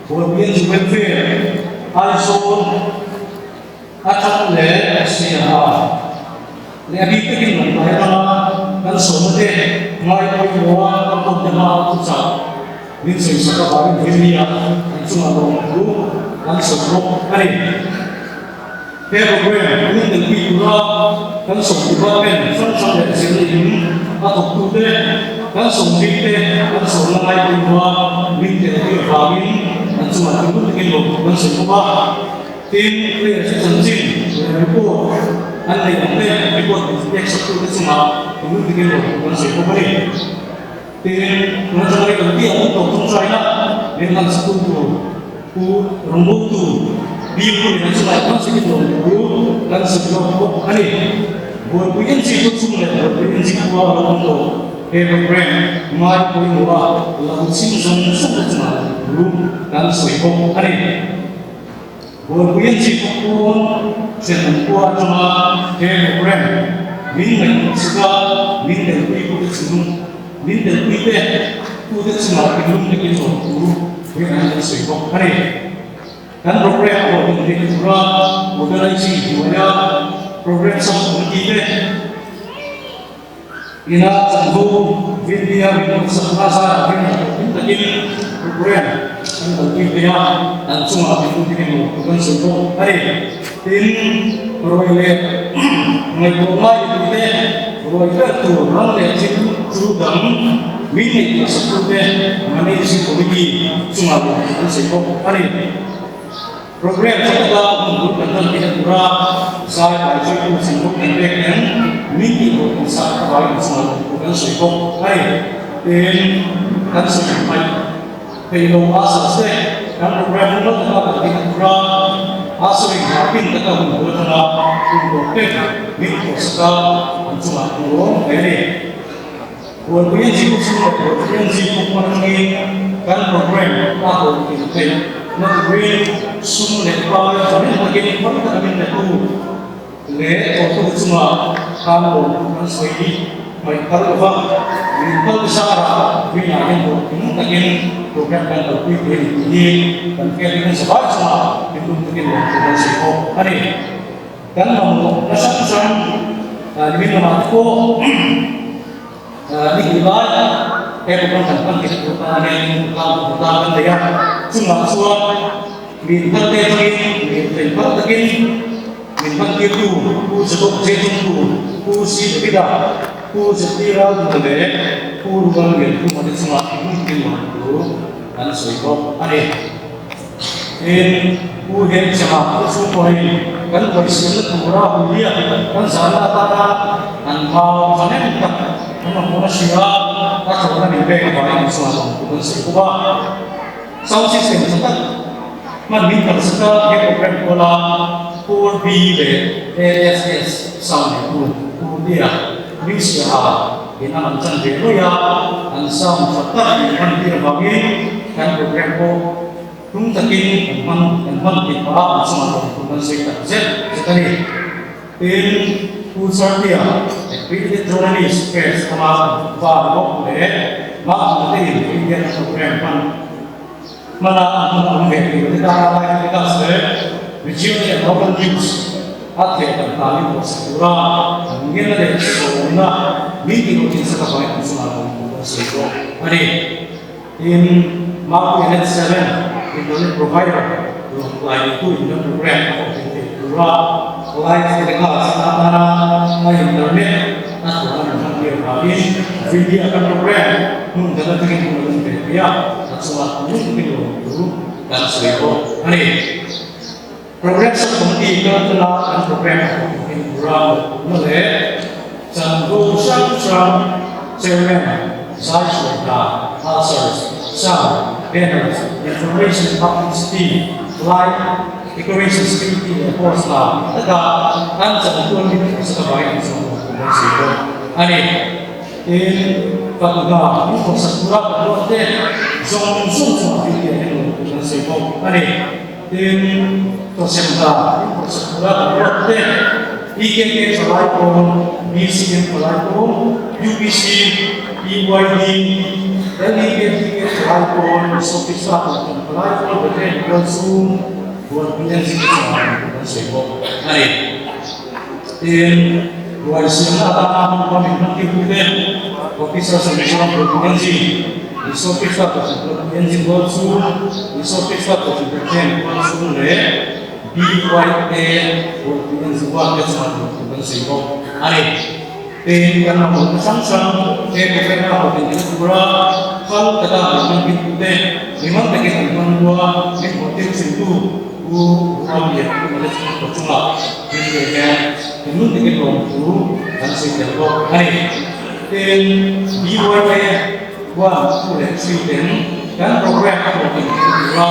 Speaker 10: Building Welfare, Aizawl a thang leh Siaha leh a bik takin Lawngtlai atanga kan sawmna te ngai pawimawha kan awmte hma thuchah Min sawisak avangin Himnia an chungah lawmthu kan sawi bawk a ni. He program hun telpui tura kan sawm department hrang hrang leh zirna in a thawktute, kan sawm bikte kan sawmna ngai pawimawha min telpui avangin an chungah thinlung takin lawmthu kan sawi bawk a. Tin, players te chanchin leh report an neih ang te report min pek saktute chungah thinlung takin lawmthu kan sawi bawk a ni. Tin, tuna changa kan tih ang tawh thung chaina min han school tur pu rawngbawltu bik hun in an chulai khan sikit lo thu kan sawi lawk bawk a ni. Buaipui NG khaw chung leh Buaipui NG khua a lo awm tawh he program ngai pawimawh a lo chim zawng zawng te chungah thu kan sawi bawk a ni. Buaipui NG khaw pawn thenawm khua atanga he program min ngaihtuah chhuk a, min telpui pute chung min telpui te tute chungah thinlung takin lawm thu hi an lo sawi bawk a ni. Kan program a hlawhtling thei tura organizing hnuaia program sam committee te Ina chanvo Vindia Rinawsakna zarah hian hlawhtling takin program kan kalpui thei a, an chungah mipui te hian lawmthu kan sawi bawk a ni. Tin, ruai leh ngaihtuah ngai mipui te ruai ber tur ram leh thil chu dang min ngaihtuah saktute Managing Committee chungah lawmthu kan sawi bawk a ni. Program tha taka hun bul kan hman theihna tura zai pai hruaitu chanvo kan pek nen min tih loh kan sak avangin chungah lawmthu kan sawi bawk a ni. Tin, kan sawi hmaih theih lo a sa che kan program hun hman taka kan theihna tura a sawi hna pin taka hun bul atanga hun tawp ten min thawhsak a, an chungah kan lawm hle a ni. Buaipui NGO chhung leh Buaipui NGO pawh atangin kan program a hlawhtlin theih na turin. Sum leh pai tha takin hmang taka min petu leh thawhtu chungah khan lawm kan sawi hmaih phal lo va, min phal zarah Green-ah hian hlawhtling takin program kan kalpui thei a ni tih hi kan fiatin kan zavai chungah min lum takin lawmthu kan sawi bawk a ni. Kan mamawh na hrang hrang nimin lamah te pawh ni hnih lai he program kan hman theihna tur tan hian tlang tlang kan nei a, chungah chuan min hman te atangin min thei phal takin min hman tirtu Pu Jacob Jaichungtu, Pu C Davida, Pu Zeti Ralduha leh Pu Rual Liankhuma te chungah hmun tin lawm tur an sawi bawk a ni. Tin, Pu Hengchanga te chu pawhin kan hawisilna tura huilia kan zahna atana an mau thahnem tak an mamawh a hria a, a thlawhna min pek avangin an chuan lawm thu kan sawi bawk a. Sound system tha tak hman min kalsak a, he program kuala 4B leh ASS sound neitu Pu Tia Mingsiaha in a man chan ve nuaih a, an sound tha tak min hman tir avangin kan program pawh Tum takin kan hman kan hman tih pah a an chungah lawm thu kan sawi tak zet zet a ni. Tin, Pu Chartia, Accredited Journalist Press lama kan va ni bawk leh mah hmu te in Indian program hman hmana an hmun awm ve tur te tana live telecast leh regional and local news a theh dan tanin pawhsa tura an ngenna leh sawmna min tih loh thin sak avangin an chungah lawm thu kan sawi bawk a ni. Tin, Mark Elliot Seven, Internet Provider, Lawngtlai neitu in kan program a awm thei thei tura live telecast atana a internet a thawhna min hman tir avangin video kan program hmun dang atangin hmun a awm ve thei a, a chungah ngun takin lawmthu kan sawi bawk a ni. Program subcommittee kaltala kan program a thawk thei tura mawhphurhna leh chanvo hrang hrang Chairman, Zai Hruaita, Ushers, Sound, Banners, Information Publicity, Light, Decoration Security leh Horse hna taka an chantu an min thawhsak avangin an chhawm mawhphurh kan sawi bawk a ni. Tin, fatu hna min thawhsak tura kan ruat te zawng zawng chungah fianfiah hian mawhphurh kan sawi bawk a ni. Tin, Tawsem hna inpawhsak tura kan ruat te, EKK Thalai Pawl, BCM Thalai Pawl, UPC, PYD, LEKTK Thalai Pawl, Sopisa Kohhran Thalai Pawl Bethlehem Bial Chhung, Buanpui NGO chungah kan sawi bawk a ni. Tin, ruai siamna atana hmanrua min hmantirtute, Officers of Mizoram Buanpui NG, Isua Krista Kohhran Buanpui NG Bial Chhung, Isua Krista Kohhran Bethlehem Bial Chhung leh BYA Buanpui NG Bial te chungah lawmthu kan sawi bawk a ni. Tin, kan mamawhna hrang hrang he program a hlawhtlin theihna tura phal taka min hmantirtute, mimal takin an hmanrua min hawhtir thintu, Pu Ruamlian Pu Male chhungkaw chungah min ve hian thinlung takin lawmthu kan sawi tel bawk a ni. Tin, BYA 1, 2 leh 3 ten kan program a hlawhtling thei tura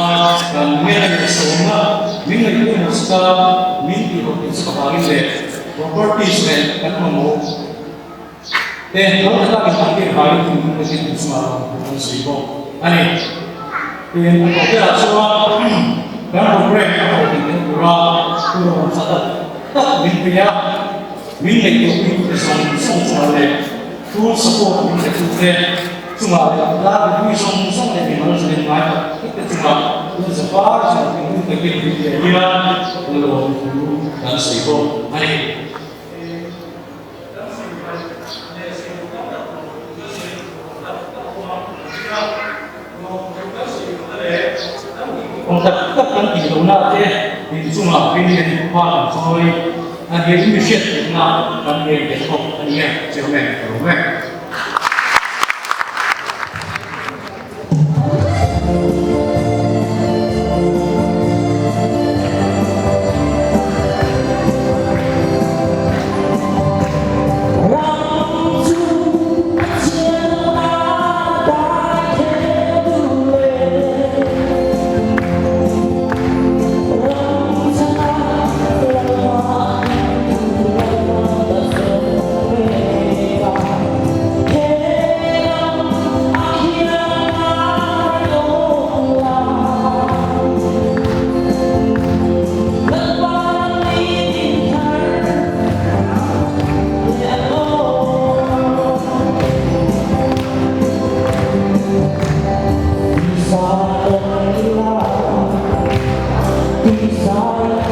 Speaker 10: kan ngen a leh sawmna min ngaihtuah hmasa ta min tih hlawhtling sak avangin leh properties leh kan mamawh te hal taka min hman tir vangin thinlung takin an chungah lawmthu kan sawi bawk a ni. Tin, a tawhte ah chuan kan program a hlawhtling thei tura thurawn tha tak tak min pe a, min ngaihtuah puitute zawng zawng chungah leh full support min petute chungah leh la mipui zawng zawng leh mimal zalen ngai tak tak te chungah hun zafar chungah thinlung takin min pe hian lawmthu kan sawi bawk a ni. Awm tak tak kan tih lohna te inchungah vin leh hma kan chawi a ni mi hriat theihna kan ngen tel bawk a ni e, Chairman ka lo e.
Speaker 3: dawn.